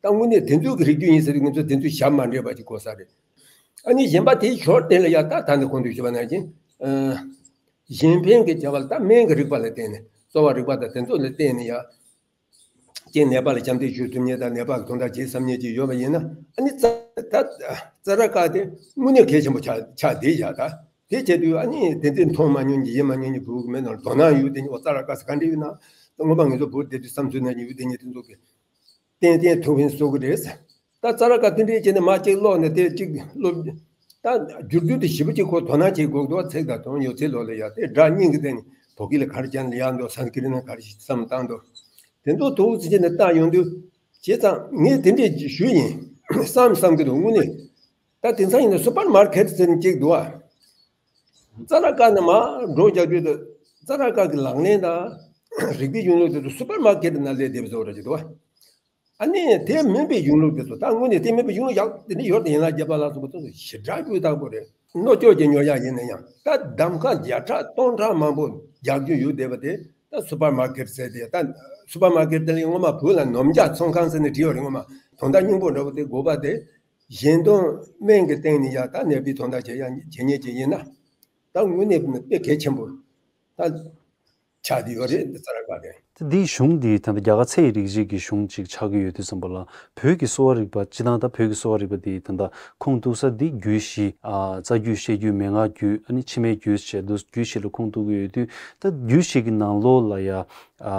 ད་དངོས་གནས་དེ་ཚོ་གི་རིགས་རྒྱུད་ཡིན་ཟེར་དུས་ང་ཚོ་དེ་ཚོ་ཞབས་མ་འདྲེས་པ་ཅིག་དགོས་ས་རེད། ཨ་ནི་གཞན་པ་དེའི་ཞོར་དེ་ལ་ཡ་ད་ད་ནི་གོང་དུ་ཞུས་པ་ནང་བཞིན། ཨ། གཞན་ཕན་གྱི་བྱ་བ་ལ་ད་སྨན་གྱི་རིག་པ་ལ་བརྟེན་ནས་གསོ་བ་རིག་པ་དང་དེ་ཚོ་ལ་བརྟེན་ནས་ཡ། རྐྱེན་ནད་པ་ལ་ཞབས་འདེགས་ཞུ་ཐུབ་མཁན་དང་ནད་པ་གི་དོན་དག་བྱེད་བསམ་མཁན་ཅིག་ཡོད་པ་ཡིན་ན། ཨ་ནི་རྩ་ད་རྩ་ར་ཀ་དེ་དངོས་གནས་གལ་ཆེན་པོ་ཆགས་ཆགས་བསྡད་ཡ། ད་དེ་བྱས་དུས་ཨ་ནི་དེ་འདྲའི་མཐོང་མ་མྱོང་གི་ཡིད་མ་མྱོང་གི་བོད་ཀྱི་མི་རྣམས་ལ་དོ་སྣང་ཡོད་དེ་ཉིད་འོ་རྩ་ར་ཀ་ས་ག་འདྲ་ཡོད་ན། ད་སྔོན་མ་ང་ཚོ་བོད་བསྡད་དུས་བསམ་ཚུལ་ན་ཡོད་དེ་ཉིད་དེ་ཚོ་གི་ཏན་ཏན་ཐུགས་ཕན་གསོས་ཀྱི་རེད། ད་རྩ་ར་ཀ་དེ་འདྲའི་བྱས་ནས་མ་གཅིག་ཀློག་ནས་དེ་གཅིག་སློབ། ད་བསྒྱུར་བསྒྱུར་དེ་ཞིབ་པོ་གཅིག་ཁོ་དོ་སྣང་བྱེད་དགོས་འདུག་ཚིག་དང་དོན་ཡོད་ཚད་ལོག་ལ་ཡ་དེ་སྒྲ་སྙན་གྱི་སྟེང་ནས་བོད་སྐད་ལ་ག་རེ་བྱས་ནས་ཡག་འདུག་སཾ་སྐྲྀ་ཏ་ན་ག་རེ་བསམ་བཏང་འདུག་དེ་ཚོ་ཐུགས་ཚིག་བྱས་ནས་བལྟ་ཡོང་དུས། བྱས་ཙང་ངས་དེ་འདྲས་ཞུས་ཡིན་བསམ་བསམ་གྱི་འདུག་དངོས་གནས། ད་དེང་སང་ཡིན་ན་སུ་པར་མར་ཀེ་ཊི་ཟེར་ནས་གཅིག་འདུག་ཨ། རྩ་ར་ཀ་ནས་མར་འགྲོ་རྒྱག་དུས་དུ་རྩ་ར་ཀ་གི་ལག་ལེན་དང་རིག་པའི་གཞུང་ལུགས་དེ་ཚོ་སུ་པར་མར་ཀེ་ཊི་ནང་སླེབས་བསྡད་པ་བཟོ་འདྲ་ཅིག་འདུག་ཨ། ཨ་ནི་དེ་མིན་པའི་གཞུང་ལུགས་དེ་ཚོ། ད་དངོས་གནས་དེ་མིན་པའི་གཞུང་ལུགས་ཡག་དེ་འདྲ་ཡོད་དེ་ཡིན་ལ་རྒྱལ་པ་ལ་སོགས་པ་ཚོ་ཞེ་དྲག་སྤུས་དག་པོ་རེད། མནོ་སྐྱོར་གྱི་ཉོ་ཡག་ཡིན་ན་ཡང་ད་གདམ་ཁ་བརྒྱ་ཕྲག་སྟོང་ཕྲག་མང་པོ་རྒྱག་རྒྱུ་ཡོད་བསྡད་པ་དེ་ད་སུ་པར་མར་ཀེ་ཊི་ཟེར་དེ། ད་སུ་པར་མར་ཀེ་ཊི་དེ་ལ་སྔོན་མ་བོད་ལ་ནོར་འཇགས་ཚོང་ཁང་ཟེར་ནས་བྲིས་ཡོད་རེད། སྔོན་མ་དོན་དག་སྙིང་པོ་འདྲ་པོ་དེ་དགོས་པ་དེ་གཞན་དོན་སྨན་གྱི་སྟེང་ནས་ཡ་ད་ནད་པའི་དོན་དག་བྱེད་ཡ་བྱེད་མཁན་ཅིག་ཡིན་ན། ད་དངོས་གནས་དཔེ་གལ་ཆེན་པོ་ད་ཆགས་བསྡད་ཡོད་རེད། འདི་རྩ་ར་ཀ་རེད། ད་འདིའི་གཞུང་འདི་ད་ལྟ་རྒྱ་གར་ཚེ་ཡི་རིག་བྱེད་ཀྱི་གཞུང་ཅིག་ཆགས་ཀྱི་ཡོད་དུས་ཙམ་པ་ལ། བོད་ཀྱི་གསོ་བ་རིག་པ་སྤྱི་བཏང་ད་བོད་ཀྱི་གསོ་བ་རིག་པ་འདི་ད་ལྟ་ཁུངས་གཏུགས་ས་འདི་རྒྱུད་བཞི། ཨ། རྩ་རྒྱུད་བཤད་རྒྱུད་མན་ངག་རྒྱུད། ཨ་ནི་འཆི་མེད་རྒྱུད་བྱས་འདུག་རྒྱུད་བཞི་ལ་ཁུངས་གཏུགས་ཀྱི་ཡོད་དུས། ད་རྒྱུད་བཞི་གི་ནང་ལོགས་ལ་ཡ། ཨ།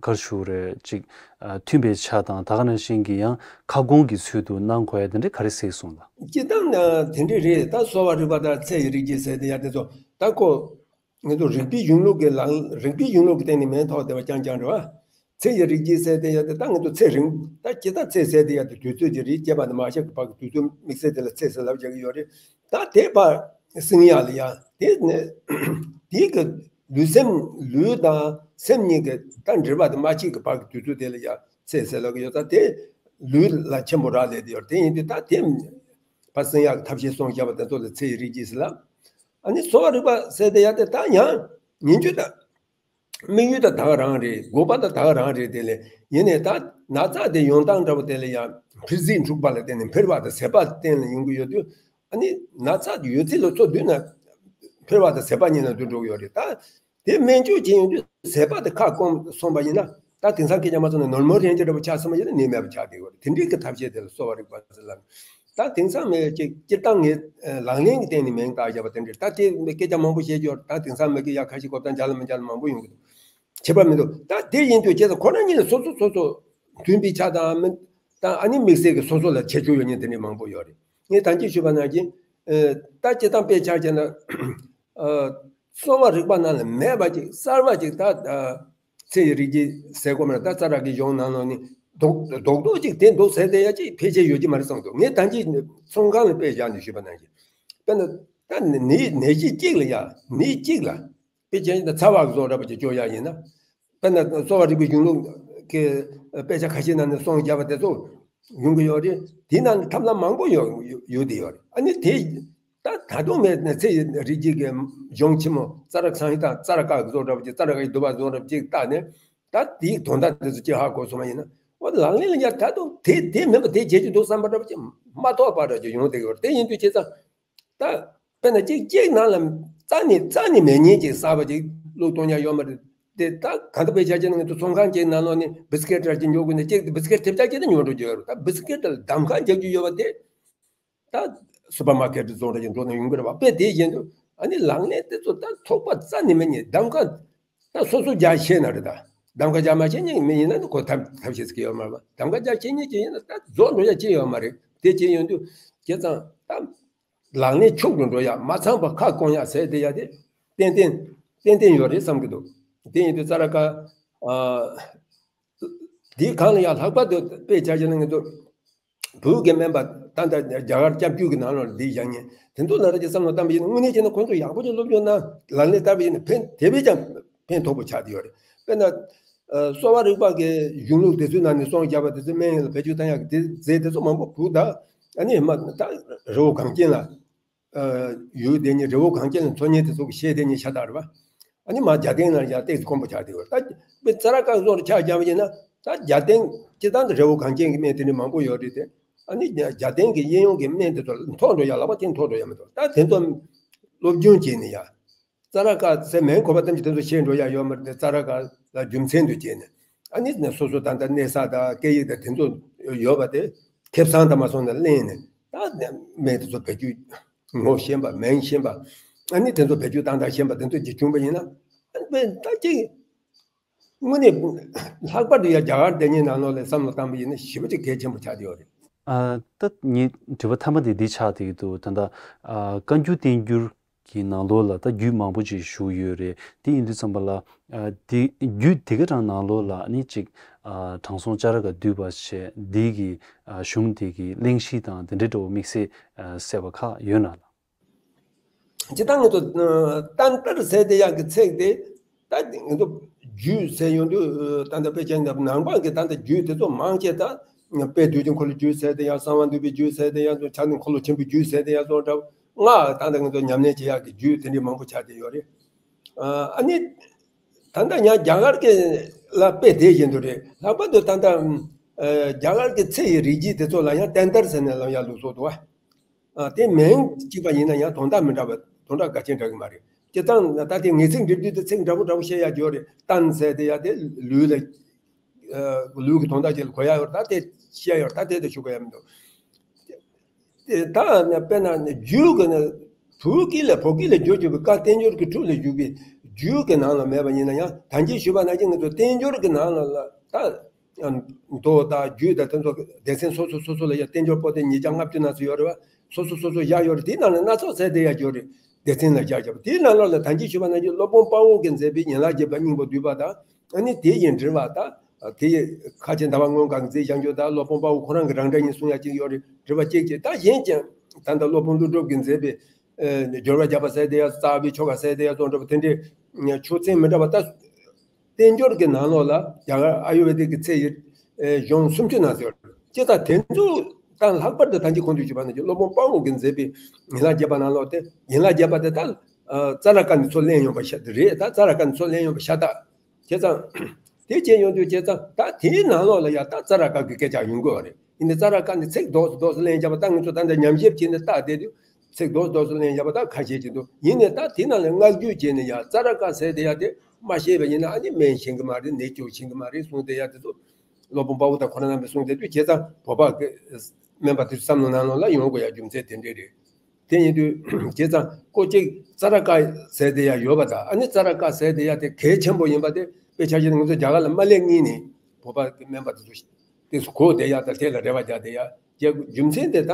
ག་རེ་ཞུ་རེད་ཅིག་ཨ། མཐུན་པའི་ཆ་དང་ད་ག་ནང་བཞིན་གྱི་ཡང་ཁ་སྐོང་གི་ཚུལ་དུ་གནང་དགོས་ཡ་དེ་འདྲ་ག་རེ་གསལ་སོང་ལ། སྤྱིར་བཏང་ན་དེ་འདྲ་རེད། ད་གསོ་བ་རིག་པ་དང་ཚེ་ཡི་རིག་བྱེད་ཟེར་དེ་ཡ་དེ་ཚོ་ད་ཁོ་ང་ཚོ་རིག་པའི་གཞུང་ལུགས་ཀྱི་ལག་རིག་པའི་གཞུང་ལུགས་ཀྱི་སྟེང་ནས་མིང་ཐོགས་བསྡད་པ་རྐྱང་རྐྱང་རེད་བ། ཚེ་ཡི་རིག་བྱེད་ཟེར་དེ་ཡ་དེ་ད་ང་ཚོ་ཚེ་རིང་ད་སྤྱིར་བཏང་ཚེ་ཟེར་དེ་ཡ་དེ་དུས་ཚོད་ཀྱི་རིགས་སྐྱེས་པ་ནས་མ་སྐྱེས་ཀྱི་བར་གྱི་དུས་ཚོད་དམིགས་བསལ་དེ་ལ་ཚེ་ཟེར་ལབ་བྱ་གི་ཡོད་རེད། ད་དེ་བར་སྲིང་ཡག་ལ་ཡ་དེ་ནས་དེའི་གི་ལུས་སེམས་ལུས་དང་སེམས་གཉིས་ཀྱི་ད་འབྲེལ་བ་དེ་མ་སྐྱེས་ཀྱི་བར་གྱི་དུས་ཚོད་དེ་ལ་ཡ་ཚེ་ཟེར་ལབ་གི་ཡོད། ད་དེ་ལུས་ལ་ཆེན་པོ་རག་ལས་དེ་ཡོད་རེད། དེ་ཡིན་དུས་ད་དེ་བར་སྲིང་ཡག་གི་ཐབས་ཤེས་སོང་བྱ་བ་དེ་ཚོ་ལ་ཚེ་ཡི་རིག་བྱེད་ཟེར་ལ། ཨ་ནི་གསོ་བ་རིག་པ་ཟེར་དེ་ཡ་དེ་ད་ཡང་ཉིན་རྒྱུན་ད། དམིགས་ཡུལ་དང་ད་ག་རང་རེད། དགོས་པ་དང་ད་ག་རང་རེད། དེ་ལས་ཡིན་ནའི་ད་ན་ཚ་དེ་ཡོང་སྟངས་འདྲ་པོ་དེ་ལ་ཡང་འཕེལ་རིམ་འཁྲུག་པ་ལ་བརྟེན་ནས་འཕེལ་བ་དང་ཟད་པ་སྟེང་ལ་ཡོང་གི་ཡོད་དུས། ཨ་ནི་ན་ཚ་ཡོད་ཚད་ལ་ཚོ་བསྡུས་ན་འཕེལ་བ་དང་ཟད་པ་གཉིས་ལ་བསྡུ་འགྲོ་གི་ཡོད་རེད། ད་དེ་སྨན་བཅོས་བྱེད་ཡོང་དུས་ཟད་པ་དེ་ཁ་སྐོང་སོང་པ་ཡིན་ན། ད་དེང་སང་སྐད་ཆ་མ་སོང་ན་ནོར་མོན་རེན་ཅི་འདྲ་པོ་ཆགས་སོང་པ་ཡིན་ན་ནད་མེད་པ་ཆགས་བསྡད་ཡོད་རེད། དེ་འདྲའི་གི་ཐབས་ཤེས་དེ་ལ་གསོ་བ་རིག་པ་ཟེར་ལ། ད་དེང་སང་མི་ཅིག་སྤྱིར་བཏང་ངས་ལག་ལེན་གྱི་སྟེང་ནས་མིང་བཏགས་བཞག་པ་དེ་འདྲ། ད་དེ་སྐད་ཆ་མང་པོ་བཤད་རྒྱུ་ཡོད། ད་དེང་སང་མི་གི་ཡ་ཁ་ཤས་ཀོ་བརྡ་འཇལ་ལ་མི་འཇལ་ལ་མང་པོ་ཡོང་གི་འདུག། ཁྱད་པར་མི་འདུག། ད་དེ་ཡིན་དུས་བྱས་ཙང་ཁོ་རང་ཉིད་ནས་སོ་སོ་སོ་སོ་མཐུན་པའི་ཆ་དང་མི་དང་ཨ་ནི་དམིགས་བསལ་གྱི་སོ་སོ་ལ་ཁྱད་ཆོས་ཡོད་མཁན་དེ་འདྲ་མང་པོ་ཡོད་རེད། ངས་ད་གིན་ཞུས་པ་ནང་བཞིན། ཨ། ད་སྤྱིར་བཏང་དཔེ་ཆ་བྱས་ན། ཨ། གསོ་བ་རིག་པ་ནང་ལ་མེད་པ་ཅིག་གསར་པ་ཅིག་ད་ཨ་ཚེ་ཡི་རིགས་ཀྱི་ཟེར་གོ་མ་རེད། ད་ཙ་ར་གི་གཞུང་ནང་ལོགས་ནས་རྡོག་རྡོག་རྡོག་ཅིག་དེ་འདུག་ཟེར་དེ་ཡ་ཅིག་ཕལ་ཆེར་ཡོད་ཀྱི་མ་རེད་བསམ་འདུག། ངས་ད་གིན་ཚོང་ཁང་ལ་དཔེ་བཞག་ནས་ཞུས་པ་ནང་བཞིན། དཔེར་ན་ད་ནད་ནད་གཞི་གཅིག་ལ་ཡ་ནད་གཅིག་ལ་དཔེ་ཅན་ད་ཚ་བ་བཟོ་འདྲ་པོ་ཅིག་བཅོས་ཡ་ཡིན་ན། དཔེར་ན་གསོ་བ་རིག་པའི་གཞུང་ལུགས་ཀྱི་དཔེ་ཆ་ཁ་ཤས་ནང་ནས་གསུངས་བཞག་པ་དེ་ཚོ་ཡོང་གི་ཡོད་རེད། དེ་ནང་ནས་ཐབས་ལམ་མང་པོ་ཡོད་ཡོད་ཡོད་དེ་ཡོད་རེད། ཨ་ནི་དེ་ད་ད་དུང་མེད་ན་ཚེ་ཡི་རིགས་ཀྱི་གཞུང་ཆེན་མོ་ཙ་ར་སང་ཧི་ད་ཙ་ར་ཀ་གི་བཟོ་འདྲ་པོ་ཅིག་ཙ་ར་ཀ་ཡི་བསྡུ་བ་བཟོ་འདྲ་པོ་ཅིག་བལྟས་ནས། ད་དེའི་དོན་དག་དེ་ཚོ་ཅིག་ཧ་གོ་སོང་བ་ཡིན་ན། འོ་ལག་ལེན་ལ་ཡ་ད་དུང་དེ་དེ་མིན་པ་དེ་བྱེད་རྒྱུ་འདུག་བསམ་པ་འདྲ་པོ་ཅིག་མ་ཐོགས་པ་འདྲ་ཅིག་ཡོང་བསྡད་ཡོད་རེད། དེ་ཡིན་དུས་བྱས་ཙང་། ད་དཔེར་ན་གཅིག་གཅིག་ནང་ལ་རྩ་ནས་རྩ་ནས་མེད་མཁན་གྱི་གསར་པ་ཅིག་བླུགས་གཏོང་ཡ་ཡོད་མ་རེད། དེ་ད་གང་ལྟར་དཔེ་ཆ་བྱས་ན་ང་ཚོ་ཚོང་ཁང་གཅིག་ནང་ལོགས་ནས་བི་སི་ཀེ་ཊི་འདྲ་ཅིག་ཉོ་དགོས་ན་གཅིག་བི་སི་ཀེ་ཊི་ཐེབས་ཆག་གཅིག་ད་ཉོ་འགྲོ་རྒྱུ་ཡོད་རེད། ད་བི་སི་ཀེ་ཊི་ལ་གདམ་ཁ་རྒྱག་རྒྱུ་ཡོད་པ་དེ་ད་སུ་པར་མར་ཀེ་ཊི་བཟོ་འདྲ་ཅིག་འགྲོ་ན་ཡོང་གི་རེད་པ། དཔེ་དེ་བཞིན་དུ་ཨ་ནི་ལག་ལེན་དེ་ཚོ་ད་ཐོགས་པ་རྩ་ནས་མེད་མཁན་གདམ་ཁ། ད་སོ་སོ་རྒྱག་ཤེས་ན་རེད། ད་གདམ་ཁ་རྒྱག་མ་ཤེས་མཁན་མི་ཡིན་ན་ནི་ཁོ་ཐབས་ཐབས་ཤེས་ཀྱི་ཡོད་མ་རེད་པ། གདམ་ཁ་རྒྱག་ཤེས་མཁན་ཅིག་ཡིན་ན་ད་རྫོགས་འགྲོ་ཡ་ཅི་ཡོད་མ་རེད། དེ་ཅི་ཡོང་དུས་བྱས་ཙང་ད་ལག་ལེན་ཕྱུག་ཏུ་འགྲོ་ཡ་མ་ཚང་པ་ཁ་སྐོང་ཡ་ཟེར་དེ་ཡ་དེ་ཏན་ཏན་ཏན་ཏན་ཡོད་རེད་བསམ་གྱི་འདུག། དེ་ཡིན་དུས་ཙ་ར་ཀ་ཨ་འདིའི་སྒང་ལ་ཡང་ལྷག་པར་དུ་དཔེ་ཆ་བཞག་ན་ང་ཚོ་བོད་ཀྱི་སྨན་པ་ད་ལྟ་རྒྱ་གར་སྐྱབས་བཅོལ་གྱི་ནང་ལོགས་ལ་འདི་བཞག་མཁན་དེ་ཚོ་ལ་ར་ཅིག་བསམ་བློ་བཏང་པ་ཡིན་ན། དངོས་གནས་བྱས་ན་ཁོང་ཚོ་ཡག་པོ་ཅིག་སློབ་སྦྱོང་གནང་། ལག་ལེན་བསྟར་བ་ཡིན་ན་ཕན་དེ་བས་ཀྱང་ཕན་ཐོགས་པོ་ཆགས་བསྡད་ཡོད་རེད། དཔེར་ན་ཨ་གསོ་བ་རིག་པ་གི་གཞུང་ལུགས་དེ་ཚོའི་ནང་ནས་གསུངས་བཞག་པ་དེ་ཚོ་སྨན་ཡོན་ལ་བེད་སྤྱོད་བཏང་ཡག་གི་དེ་རྫས་དེ་ཚོ་མང་པོ་བུ་ད་ཨ་ནི་མ་ད་རི་བོ་གངས་ཅན་ལ། ཨ་ཡུལ་དེ་ཉིད་རི་བོ་གངས་ཅན་ལ་འཚོ་མཁན་དེ་ཚོ་གི་ཤེས་དེ་ཉིད་ཤ་སྟག་རེད་པ། ཨ་ནི་མ་རྒྱ་སྟེང་ན་ཡང་ཏོག་ཙམ་དཀོན་པོ་ཆགས་བསྡད་ཡོད། ད་དཔེ་ཙ་ར་ཀ་བཟོ་འདྲ་ཆགས་བཞག་པ་ཡིན་ན། ད་རྒྱ་སྟེང་སྤྱིར་བཏང་དུ་རི་བོ་གངས་ཅན་གྱི་སྨན་དེ་འདྲ་མང་པོ་ཡོད་རེད་དེ། ཨ་ནི་རྒྱ་སྟེང་གི་གཡས་གཡོན་གྱི་སྨན་དེ་ཚོ་མཐོང་འགྲོ་ཡ་ལག་པ་འཐེན་མཐོང་འགྲོ་ཡ་མི་འདུག། ད་དེ་ཚོ་སློབ་སྦྱོང་བྱས་ནས་ཡ། ཙ་ར་ཀ་ཟེར་མིང་གོ་བ་ཙམ་གྱིས་དེ་ཚོ་ཤེས་འགྲོ་ཡ་ཡོད་མ་རེད་དེ། ཙ་ར་ཀ་ལ་རྒྱུ་མཚན་དུ་བྱས་ནས་ཨ་ནི་ནས་སོ་སོ་ད་ལྟ་གནས་ས་དང་སྐད་ཡིག་དང་དེ་ཚོ་ཡོད་པ་དེ་ཁེ་བཟང་དང་མ་སོང་ནས་གླེང་ནས། ད་སྨན་དེ་ཚོ་བེད་སྤྱོད་ངོ་ཤེས་པ་མིང་ཤེས་པ། ཨ་ནི་དེ་ཚོ་བེད་སྤྱོད་བཏང་སྟངས་ཤེས་པ་དེ་ཚོ་ཅིག་བྱུང་པ་ཡིན་ན། ཨ་ནི་ད་ཅིག་དངོས་གནས་ལྷག་པར་དུ་ཡ་རྒྱ་གར་དེ་ཉིད་ནང་ལོགས་ལ་བསམ་བློ་བཏང་པ་ཡིན་ན་ཞེ་པོ་ཅིག་གལ་ཆེན་པོ་ཆགས་བསྡད་ཡོད་རེད། ཨ། ད་ངའི་དྲི་བ་མཐའ་མ་དེ་འདི་ཆགས་བསྡད་ཀྱི་འདུག། ད་ལྟ་ཨ་བཀའ་འགྱུར་བསྟན་འགྱུར་གྱི་ནང་ལོགས་ལ་ད་རྒྱུད་མང་པོ་ཅིག་བཞུགས་ཡོད་རེད། དེ་ཡིན་དུས་ཙམ་པ་ལ་ཨ་དེ་རྒྱུད་དེ་ག་རང་ནང་ལོགས་ལ་ནི་ཅིག་ཨ་དྲང་སྲོང་ལྕགས་ར་ཀ་བསྡུས་པ་བྱས་འདི་གི་ཨ་གཞུང་དེ་གི་གླེང་གཞི་དང་དེ་འདྲའི་འདྲ་བོ་དམིགས་བསལ་ཨ་གསལ་བ་ཁག་ཡོད་ན་ལགས། སྤྱིར་བཏང་ང་ཚོ་ཨ་ཏན་ཏར་ཟེར་དེ་ཡག་གི་ཚིག་དེ་ད་ང་ཚོ་རྒྱུད་ཟེར་ཡོང་དུས་ཨ་ད་ལྟ་དཔེ་ཅན་ནང་པ་གི་ད་ལྟ་རྒྱུད་དེ་ཚོ་མང་ཆེ་ད་དཔལ་དུས་ཀྱི་འཁོར་ལོའི་རྒྱུད་ཟེར་དེ་ཡག། གསང་བ་འདུས་པའི་རྒྱུད་ཟེར་དེ་ཡག་ཚོ། ཕྱག་ནི་འཁོར་ལོ་ཆེན་པོའི་རྒྱུད་ཟེར་དེ་ཡག་ཚོ་འདྲ་བོ། སྔགས་ད་ལྟ་ང་ཚོ་ཉམས་ལེན་བྱེད་ཡག་གི་རྒྱུད་དེ་འདྲའི་མང་པོ་ཆགས་བསྡད་ཡོད་རེད། ཨ་ནི་ད་ལྟ་ཡང་རྒྱ་གར་གྱི་ལ་དཔེ་དེ་བཞིན་དུ་རེད། ལྷག་པར་དུ་ད་ལྟ་ཨ་རྒྱ་གར་གྱི་ཚེ་ཡི་རིགས་རྒྱུད་དེ་ཚོ་ལ་ཡང་ཏན་ཏར་ཟེར་ནས་ལབ་ཡག་ལུགས་སྲོལ་འདུག་བ། ཨ་དེ་མིང་གཅིག་པ་ཡིན་ན་ཡང་དོན་དག་མི་འདྲ་བ་དོན་དག་ག་ཅན་འདྲ་གི་མ་རེད། སྤྱིར་བཏང་ད་དེ་ངེས་ཚིག་འབྲི་དུས་དེ་ཚིག་འདྲ་པོ་འདྲ་པོ་བཤད་ཡག་ཡོད་རེད། ཏན་ཟེར་དེ་ཡག་དེ་ལུས་ལ་ཨ་ལུས་ཀྱི་དོན་དག་ཅིག་ལ་གོ་ཡག་ཡོད་རེད། ད་དེ་བཤད་ཡག་ཡོད་རེད། ད་དེ་དེ་ཞུ་དགོས་ཡག་མི་འདུག། དེ་ད་དཔེར་ན་རྒྱུད་ཀྱི་ནི་བོད་སྐད་ལ་བོད་སྐད་ལ་བསྒྱུར་བཅུག་པའི་བཀའ་བསྟན་འགྱུར་གྱི་ཁྲོད་ལ་བཞུགས་པའི་རྒྱུད་ཀྱི་ནང་ལ་མེད་པ་ཡིན་ན་ཡང་། ད་གིན་ཞུས་པ་ནང་བཞིན་ང་ཚོ་བསྟན་འགྱུར་གྱི་ནང་ལ་ལ་ད་མདོ་དང་རྒྱུད་དང་དེ་ཚོ་སྡེ་ཚན་སོ་སོ་སོ་སོ་ལ་ཡང་བསྟན་འགྱུར་པོ་ཏི་ཉིས་བརྒྱ་ལྔ་བཅུ་ཙམ་ཡོད་རེད་བ། སོ་སོ་སོ་སོ་བཞག་ཡོད་རེད། དེའི་ནང་ལ་སྣ་ཚོགས་ཟེར་དེ་ཡང་ཡོད་རེད། སྡེ་ཚན་ལ་བཞག་བཞག་པ་དེའི་ནང་ལོགས་ལ་ད་གིན་ཞུས་པ་ནང་བཞིན་སློབ་དཔོན་དཔའ་བོ་གིས་མཛད་པའི་ཡན་ལག་བརྒྱད་པ་སྙིང་པོ་བསྡུས་པ་དང་། ཨ་ནི་དེ་ཡི་འགྲེལ་པ་དང་། དེ་ཡི་ཁ་ཆེ་ཟླ་བ་སྔོན་གང་གི་མཛད་བཞག་རྒྱུ་དང་། སློབ་དཔོན་དཔའ་བོ་ཁོ་རང་གི་རང་འགྲེལ་ཡིན་གསུང་ཡག་ཅིག་ཡོད་རེད། འགྲེལ་པ་གཅིག་གཅིག་ད་གཞན་ཀྱང་ད་ལྟ་སློབ་དཔོན་ཀླུ་སྒྲུབ་ཀྱིས་མཛད་པའི་ཨ་སྦྱོར་བ་བརྒྱ་པ་ཟེར་དེ་ཡང་། རྩ་བའི་ཆོ་ག་ཟེར་དེ་ཡང་སོགས་འདྲ་པོ་དེ་འདྲའི་ཆོས་ཚན་མི་འདྲ་བ། ད་བསྟན་འགྱུར་གྱི་ནང་ལོགས་ལ་རྒྱ་གར་ཨ་ཡུར་ཝེ་དིག་གི་ཚེ་ཡི་ཨ་གཞུང་སུམ་ཅུ་ནང་ཟེར་བ་རེད། ཅེས་དང་དེ་ཚོ་དང་ལྷག་པར་དུ་ད་གིན་གོང་དུ་ཞུས་པ་ནང་བཞིན་སློབ་དཔོན་དཔའ་བོ་གིས་མཛད་པའི་ཡན་ལག་བརྒྱད་པ་ནང་ལོགས་དེ། ཡན་ལག་བརྒྱད་པ་དེ་ད་ཨ་ཙ་ར་ཀ་ནས་ཚུར་ལེན་ཡོང་པ་ཤ་སྟག་རེད། ད་ཙ་ར་ཀ་ནས་ཚུར་ལེན་ཡོང་པ་ཤ་སྟག། བྱས་ཙང་། དེ་བྱས་ཡོང་དུས་བྱས་ཙང་ད་དེའི་ནང་ལོགས་ལ་ཡང་ད་ཙ་ར་ཀ་གི་སྐད་ཆ་ཡོང་གི་ཡོད་རེད། ཡིན་ནའི་ཙ་ར་ཀ་ནས་ཚིག་རྡོག་རྡོག་ཙམ་ལེན་བཞག་པ། ད་ང་ཚོ་ད་ལྟ་ཉམས་ཞིབ་བྱས་ནས་བལྟས་བསྡད་དུས་ཚིག་རྡོག་རྡོག་ཙམ་ལེན་བཞག་པ་ད་ཁ་ཤས་ཅིག་འདུག། ཡིན་ནའི་ད་དེའི་ནང་ལ་བསྔགས་བརྗོད་བྱས་ནས་ཡང་ཙ་ར་ཀ་ཟེར་དེ་ཡང་དེ་མ་ཤེས་པ་ཡིན་ན་ཨ་ནི་སྨན་ཤེས་གི་མ་རེད། ནད་བཅོས་ཤེས་གི་མ་རེད་གསུངས་དེ་ཡང་དེ་ཚོ་སློབ་དཔོན་དཔའ་བོ་དང་ཁོ་རང་རྣམ་པས་གསུངས་བསྡད་དུས། བྱས་ཙང་བོད་པ་གི་ སྨན་པ་དེ་བསམ་བློ་ནང་ལོགས་ལ་ཡོང་དགོས་ཡ་རྒྱུ་མཚན་དེ་འདྲས་རེད། དེ་ཡིན་དུས་བྱས་ཙང་ཀོ་ཅིག་ཙ་ར་ཀ་ཟེར་དེ་ཡ་ཡོད་པ་དང་ཨ་ནི་ཙ་ར་ཀ་ཟེར་དེ་ཡ་དེ་གལ་ཆེན་པོ་ཡིན་པ་དེ་དཔེ་ཆ་བཞག་ན་ང་ཚོ་རྒྱ་གར་ལ་མ་སླེབས་སྔོན་ནས་བོད་པ་གི་སྨན་པ་དེ་ཚོ་དེ་ཚོ་གོ་བསྡད་ཡ་དང་དེ་ལ་རེ་བ་རྒྱག་བསྡད་ཡ་རྒྱག་རྒྱུ་མཚན་དེ་ད་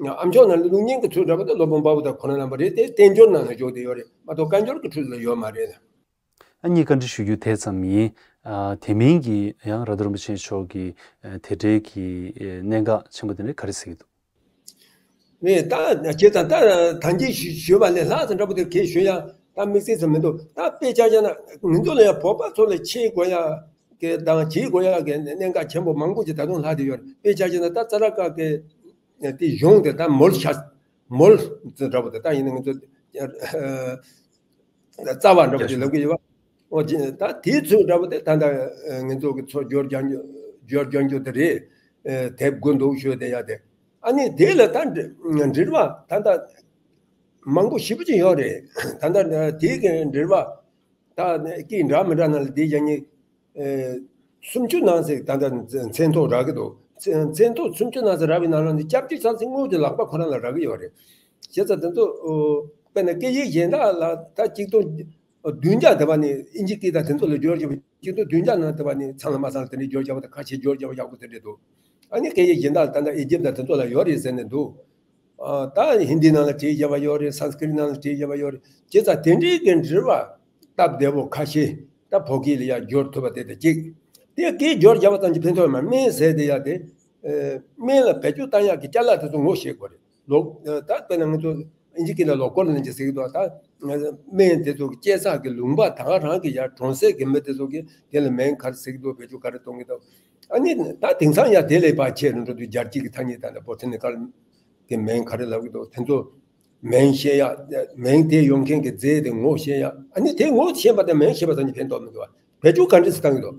ཨ་མཆོག་ནང་ལ་ལུགས་གཉིས་ཀྱི་ཚུལ་འདྲ་པོ་དེ་སློབ་དཔོན་དཔའ་བོ་དང་ཁོ་རང་རྣམ་པ་རེད་དེ་བསྟན་འགྱུར་ནང་ལ་འཇོག་བསྡད་ཡོད་རེད་མ་གཏོགས་བཀའ་འགྱུར་གྱི་ཁྲོད་ལ་ཡོད་མ་རེད། ཨ་ནི་བཀའ་འདྲི་ཞུ་རྒྱུ་དེ་ཙམ་ཡིན། ཨ་དེ་མིན་གྱི་ཡང་ར་རྡོ་རིན་པོ་ཆེ་མཆོག་གི་ཨ་དེ་འབྲེལ་གྱི་ཨ་གནད་འགག་ཆེན་པོ་དེ་འདྲ་ག་རེ་གཟིགས་འདུག་རེད་ད་བྱས་ཙང་ད་ཐང་ཅིག་ཞུ་ཞུས་པ་ལས་ལྷག་ཙམ་འདྲ་པོ་དེ་གས་ཞུ་ཡ་ད་དམིགས་བསལ་ཙམ་མི་འདུག་ད་དཔེ་ཆ་བཞག་ན་ང་ཚོ་ལ་ཡང་བོད་པ་ཚོ་ལ་ཤེས་དགོས་ཡ་གི་དང་བྱེད་དགོས་ཡ་གི་གནད་འགག་ཆེན་པོ་མང་པོ་ཅིག་ད་དུང་ལྷག་བསྡད་ཡོད་རེད། དཔེ་ཆ་བཞག་ན་ད་ཙ་ར་ཀ་གི་དེ་གཞུང་དེ་ད་མོལ་ཤ་མོལ་ཙམ་འདྲ་པོ་དེ་ད་ཡིན་ན་ང་ཚོ་རྩ་བ་འདྲ་པོ་ཅིག་ལབ་གི་ཡོད་པ། ཨོ་ཅི་ད་དེའི་ཚོད་འདྲ་པོ་དེ་ད་ལྟ་ཨ་ང་ཚོ་གི་ཚོ་སྦྱོར་རྒྱག་རྒྱུ་སྦྱོར་རྒྱག་རྒྱུ་དེ་རེད། ཨ་དེབ་དགོས་འདུག་ཞུས་དེ་ཡ་དེ། ཨ་ནི་དེ་ལ་ད་འབྲི་འབྲེལ་བ་ད་ལྟ་མང་པོ་ཞེ་པོ་ཅིག་ཡོད་རེད། ད་ལྟ་དེའི་གི་འབྲེལ་བ་ད་སྐད་འདྲ་མི་འདྲ་ནང་ལ་དེ་ཡ་ནི་ཨ་སུམ་ཅུ་ནང་ཟིག་ད་ལྟ་མཚན་ཐོ་རག་གི་འདུག་མཚན་མཚན་ཐོ་སུམ་ཅུ་ནང་ཟིག་རག་པའི་ནང་ལ་ནི་སྐྱབས་རྗེ་ཚང་ཚིང་དངོས་ཀྱི་ལག་པ་ཁོ་རང་ལ་རག་གི་ཡོད་རེད། བྱས་ཙང་དེ་ཚོ་ཨོ་དཔེར་ན་སྐད་ཡིག་གཞན་དག་ལ་ད་གཅིག་སྟོང་བདུན་བརྒྱ་དེ་བ་ནི་ཨིན་ཇི་སྐད་དང་དེ་ཚོ་ལ་སྦྱོར་བྱས་པ་གཅིག་སྟོང་བདུན་བརྒྱ་ནང་དེ་བ་ནི་ཚང་ལ་མ་ཚང་ལ་དེ་འདྲའི་སྦྱོར་བྱས་པ་དང་ཁ་ཤས་སྦྱོར་བྱས་པ་ཡག་པོ་དེ་འདྲས་འདུག་ཨ་ནི་སྐད་ཡིག་གཞན་དག་ལ་ད་ལྟ་ཨི་ཇིབ་དང་དེ་ཚོ་ལ་ཡོད་རེད་ཟེར་ནས་འདུག་ཨ་ད་ཧིན་དི་ནང་ལ་བྲིས་བཞག་པ་ཡོད་རེད། སཾ་སྐྲྀཏ་ནང་ལ་བྲིས་བཞག་པ་ཡོད་རེད། བྱས་ཙང་དེ་འདྲའི་གི་འབྲེལ་བ་སྟབས་བདེ་པོ་ཁ་ཤས་ད་བོད་སྐད་ལ་ཡར་སྦྱོར་ཐུབ་པ་དེ་དང་གཅིག་དེ་སྐད་སྦྱོར་བརྒྱབ་པ་ཙམ་གྱིས་ཕན་ཐོགས་མ་སྨན་ཟེར་དེ་ཡ་དེ། ཨེ་སྨན་ལ་བེད་སྤྱོད་བཏང་ཡག་གི་ཅ་ལག་དེ་ཚོ་ངོ་ཤེས་དགོས་རེད། ལོ་ཨེ་ད་དཔེར་ན་ང་ཚོ་ཨིན་ཇི་སྐད་ལ་ལོ་ཀོལ་ལབ་ཅིག་ཟེར་གི་འདུག་ད་སྨན་དེ་ཚོ་གི་སྐྱེ་ས་གི་ལུང་པ་ད་ག་རང་གི་ཡ་གྲོང་གསེབ་གི་མི་དེ་ཚོ་གི་དེ་ལ་སྨན་ག་རེ་ཟེར་གི་འདུག་བེད་སྤྱོད་ག་རེ་གཏོང་གི་འདུག་ཨ་ནི་ད་དེང་སང་ཡ་དེ་ལས་ཕར་ཆེ་རུ་འགྲོ་དུས་རྒྱལ་སྤྱི་གི་ཐ་སྙད་ད་ནི་བོ་ཊ་ནི་ཀལ་གི་སྨན་ག་རེ་ལབ་གི་འདུག་དེ་ཚོ་སྨན་བཤད་ཡ། སྨན་དེ་ཡོང་མཁན་གྱི་རྫས་དེ་ངོ་ཤེས་ཡ། ཨ་ནི་དེ་ངོ་ཤེས་པ་དང་སྨན་ཤེས་པ་ཙམ་གྱིས་ཕན་ཐོགས་མི་འདུག་བ། བེད་སྤྱོད་ག་འདྲ་ཞིག་བཏང་གི་འདུག་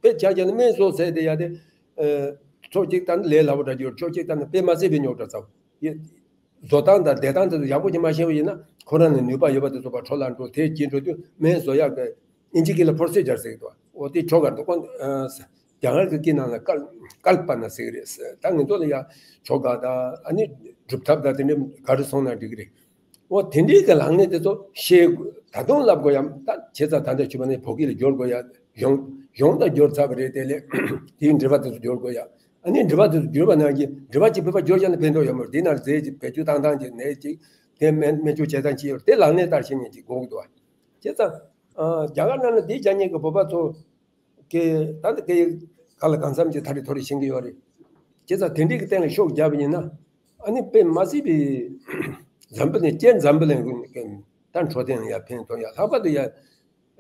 དཔེ་ཆ་བཞག་ན་སྨན་བཟོ་ཟེར་དེ་ཡ་དེ། ཨ་ཕྱོགས་གཅིག་ལྟ་ན་ལས་སླ་པོ་འདྲ་ཅིག་ཡོད། ཕྱོགས་གཅིག་ལྟ་ན་དཔེ་མ་སྲིད་པའི་རྙོག་དྲ་ཚ་པོ། ཡ། བཟོ་སྟངས་དང་བསྡད་སྟངས་དེ་ཚོ་ཡག་པོ་ཅིག་མ་ཤེས་པ་ཡིན་ན་ཁོ་རང་ལ་ནུས་པ་ཡོད་པ་དེ་ཚོ་ཕར་འཕྲོ་བརླག་འགྲོ། དེ་སྐྱེ་འགྲོ་དུས་སྨན་བཟོ་ཡག་གི་ཨིན་ཇི་སྐད་ལ་པོར་སི་ཇར་ཟེར་གི་འདུག་འོ་དེ་ཆོ་ག་འདུག་ཁོ། ཨ་རྒྱ་གར་གྱི་སྐད་ནང་ལ་ཀལ་ཀལ་པ་ན་ཟེར་གི་རེད། ད་ང་ཚོ་ལ་ཡ་ཆོ་ག་དང་ཨ་ནི་སྒྲུབ་ཐབས་དང་དེ་འདྲ་ག་རེ་སོང་ན་འགྲིག་གི་རེད། འོ་དེ་འདྲའི་གི་ལག་ལེན་དེ་ཚོ་ཤེས་དགོས། ད་དུང་བསླབ་དགོས་ཡ། ད་བྱས་ཙང་ད་ལྟ་ཞུས་པ་ནི་བོད་སྐད་ལ་སྦྱོར་དགོས་ཡ། གཞུང་གཞུང་དང་སྦྱོར་ཚར་བ་རེད། དེ་ལས་དེའི་འགྲེལ་པ་དེ་ཚོ་སྦྱོར་དགོས་ཡ། ཨ་ནི་འགྲེལ་པ་དེ་ཚོ་བསྒྱུར་བ་ནང་བཞིན་འགྲེལ་པ་གཅིག་བོད་པ་བསྒྱུར་བཞག་ན་ཕན་ཐོགས་ཡོད་མ་རེད། དེ་ནང་རྫས་ཀྱི་བེད་སྤྱོད་བཏང་སྟངས་ཀྱི་ནས་ཅིག་དེ་སྨན་སྨན་བཅོས་བྱེད་སྟངས་ཅི་ཡོད་དེ་ལག་ལེན་བསྟར་ཤེས་མཁན་ཅིག་དགོས་ཀྱི་འདུག་བ། བྱས་ཙང་། ཨ་རྒྱ་གར་ནང་ལ་འདི་རྒྱག་མཁན་གྱི་བོད་པ་ཚོ་གི་ད་ལྟ་སྐད་ཡིག་ག་ལ་གང་འཚམ་ཅིག་ཐ་རེ་ཐོ་རེ་ཤེས་ཀྱི་ཡོད་རེད། བྱས་ཙང་དེ་འདྲའི་གི་སྟེང་ལ་ཤུགས་རྒྱབ་པ་ཡིན་ན། ཨ་ནི་དཔེ་མ་སྲིད་པའི་འཛམ་བུ་གླིང་སྤྱིར་འཛམ་བུ་གླིང་ད་འཕྲོད་བསྟེན་ལ་ཡ་ཕན་ཐོགས་ཡ། ལྷག་པར་དུ་ཡ།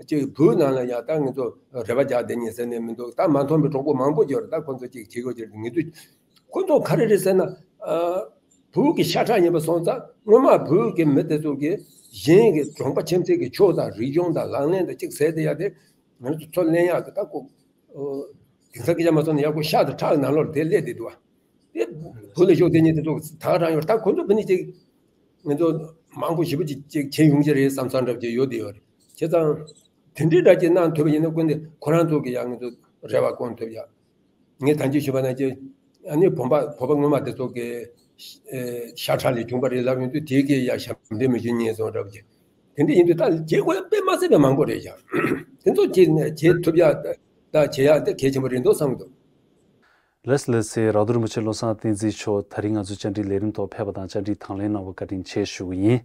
ཅིག་བོད་ནང་ལ་ཡ་ད་ང་ཚོ་རེ་བ་རྒྱག་བསྡད་མཁན་ཟེར་ནས་མི་འདུག་ད་མ་མཐོང་བའི་གྲོགས་པོ་མང་པོ་ཡོད་རེད། ད་ཁོ་ཚོ་ཅིག་བྱེད་དགོས་ཀྱི་རེད། ང་ཚོ་ཁོ་ཚོ་ག་རེ་རེད་ཟེར་ན། ཨ་བོད་ཀྱི་ཤ་ཁྲག་ཡིན་པ་སོང་ཙང་སྔོན་མ་བོད་ཀྱི་མི་དེ་ཚོ་གིས་གཞན་གྱི་གྲོང་པ་ཁྱིམ་མཚེས་ཀྱི་ཆོས་དང་རིག་གཞུང་དང་ལག་ལེན་དང་ཅིག་ཟེར་དེ་ཡ་དེ་ང་ཚོ་ཚུར་ལེན་ཡག་གི་ད་ཁོ། དེང་སང་སྐད་ཆ་མ་སོང་ན་ཡག་པོ་ཤ་དང་ཁྲག་ནང་ལོགས་དེ་སླེབས་བསྡད་འདུག་བ། དེ་བོད་ལ་ཤོག་དེ་ཉིད་དེ་ཚོ་ད་ག་རང་ཡོད། ད་ཁོ་ཚོ་བོད་ནས་ཅིག་ང་ཚོ་མང་པོ་ཞེ་པོ་ཅིག་ཅིག་བྱེད་ཡོང་གི་རེད་བསམ་བསམ་འདྲ་ཅིག་ཡོད་དེ་ཡོད་རེད། བྱས་ཙང་དེ་འདྲའི་འདྲ་ཅིག་གནང་ཐུབ་པ་ཡིན་ན་ཀུན་དེ་ཁོ་རང་ཚོ་གི་ཡ་ང་ཚོ་རེ་བ་སྐོང་ཐུབ་ཡ། ངས་ད་གིན་ཞུས་པ་ནང་བཞིན་ཨ་ནི་བོད་པ་བོད་པ་སྔོན་མ་དེ་ཚོ་གི་ཤ་ཁྲག་ལས་བྱུང་བ་རེད་ལབ་ཡོང་དུས་དེ་གི་ཡ་ཞབས་འདྲེན་མི་ཞུ་ཉེན་སོང་འདྲ་བ་ཅིག་དེ་འདྲ་ཡིན་དུས་ད་བྱེད་དགོས་ཡ་དཔེ་མ་སྲིད་པའི་མང་པོ་རེད་ཤག་དེ་ཚོ་བྱེད་བྱེད་ཐུབ་ཡ་ད་བྱེད་ཡ་དེ་གལ་ཆེན་པོ་རེད་འདུག་བསམ་གི་འདུག་ལགས་ལགས་སེ། ར་རྡོ་རིན་པོ་ཆེ་བློ་བཟང་བསྟན་འཛིན་མཆོག་ད་རིང་ང་ཚོའི་བཅར་འདྲིའི་ལས་རིམ་ཐོག་ཕེབས་པ་དང་བཅར་འདྲི་དང་ལེན་གནང་བར་བཀའ་དྲིན་ཆེ་ཞུ་གི་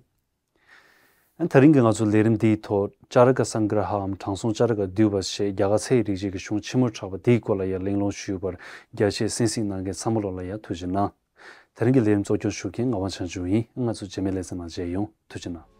ཡིན། ད་རིང་གི་ང་ཚོའི་ལས་རིམ་འདིའི་ཐོག་ཅཱ་ར་ཀ་སངྒ་ར་ཧའམ་དྲང་སྲོང་ཅཱ་ར་ཀ་བསྡུས་པ་ཞེས་རྒྱ་གར་ཚལ་ཡི་རིག་བྱེད་ཀྱི་གཞུང་ཆེན་མོར་གྲགས་པ་འདིའི་སྐོར་ལ་ཡང་གླེང་སློང་ཞུས་པར་རྒྱ་ཆེ་གསན་གཟིགས་གནང་མཁན་ཚང་མ་ལོག་ལ་ཡང་ཐུགས་རྗེ་གནང་། ད་རིང་གི་ལས་རིམ་གཙོ་སྐྱོང་ཞུ་མཁན་ངག་དབང་བྱང་ཆུབ་ཡིན། ང་ཚོ་རྗེས་མའི་ལེ་ཚན་ནང་མཇལ་ཡོང་། ཐུགས་རྗེ་གནང་།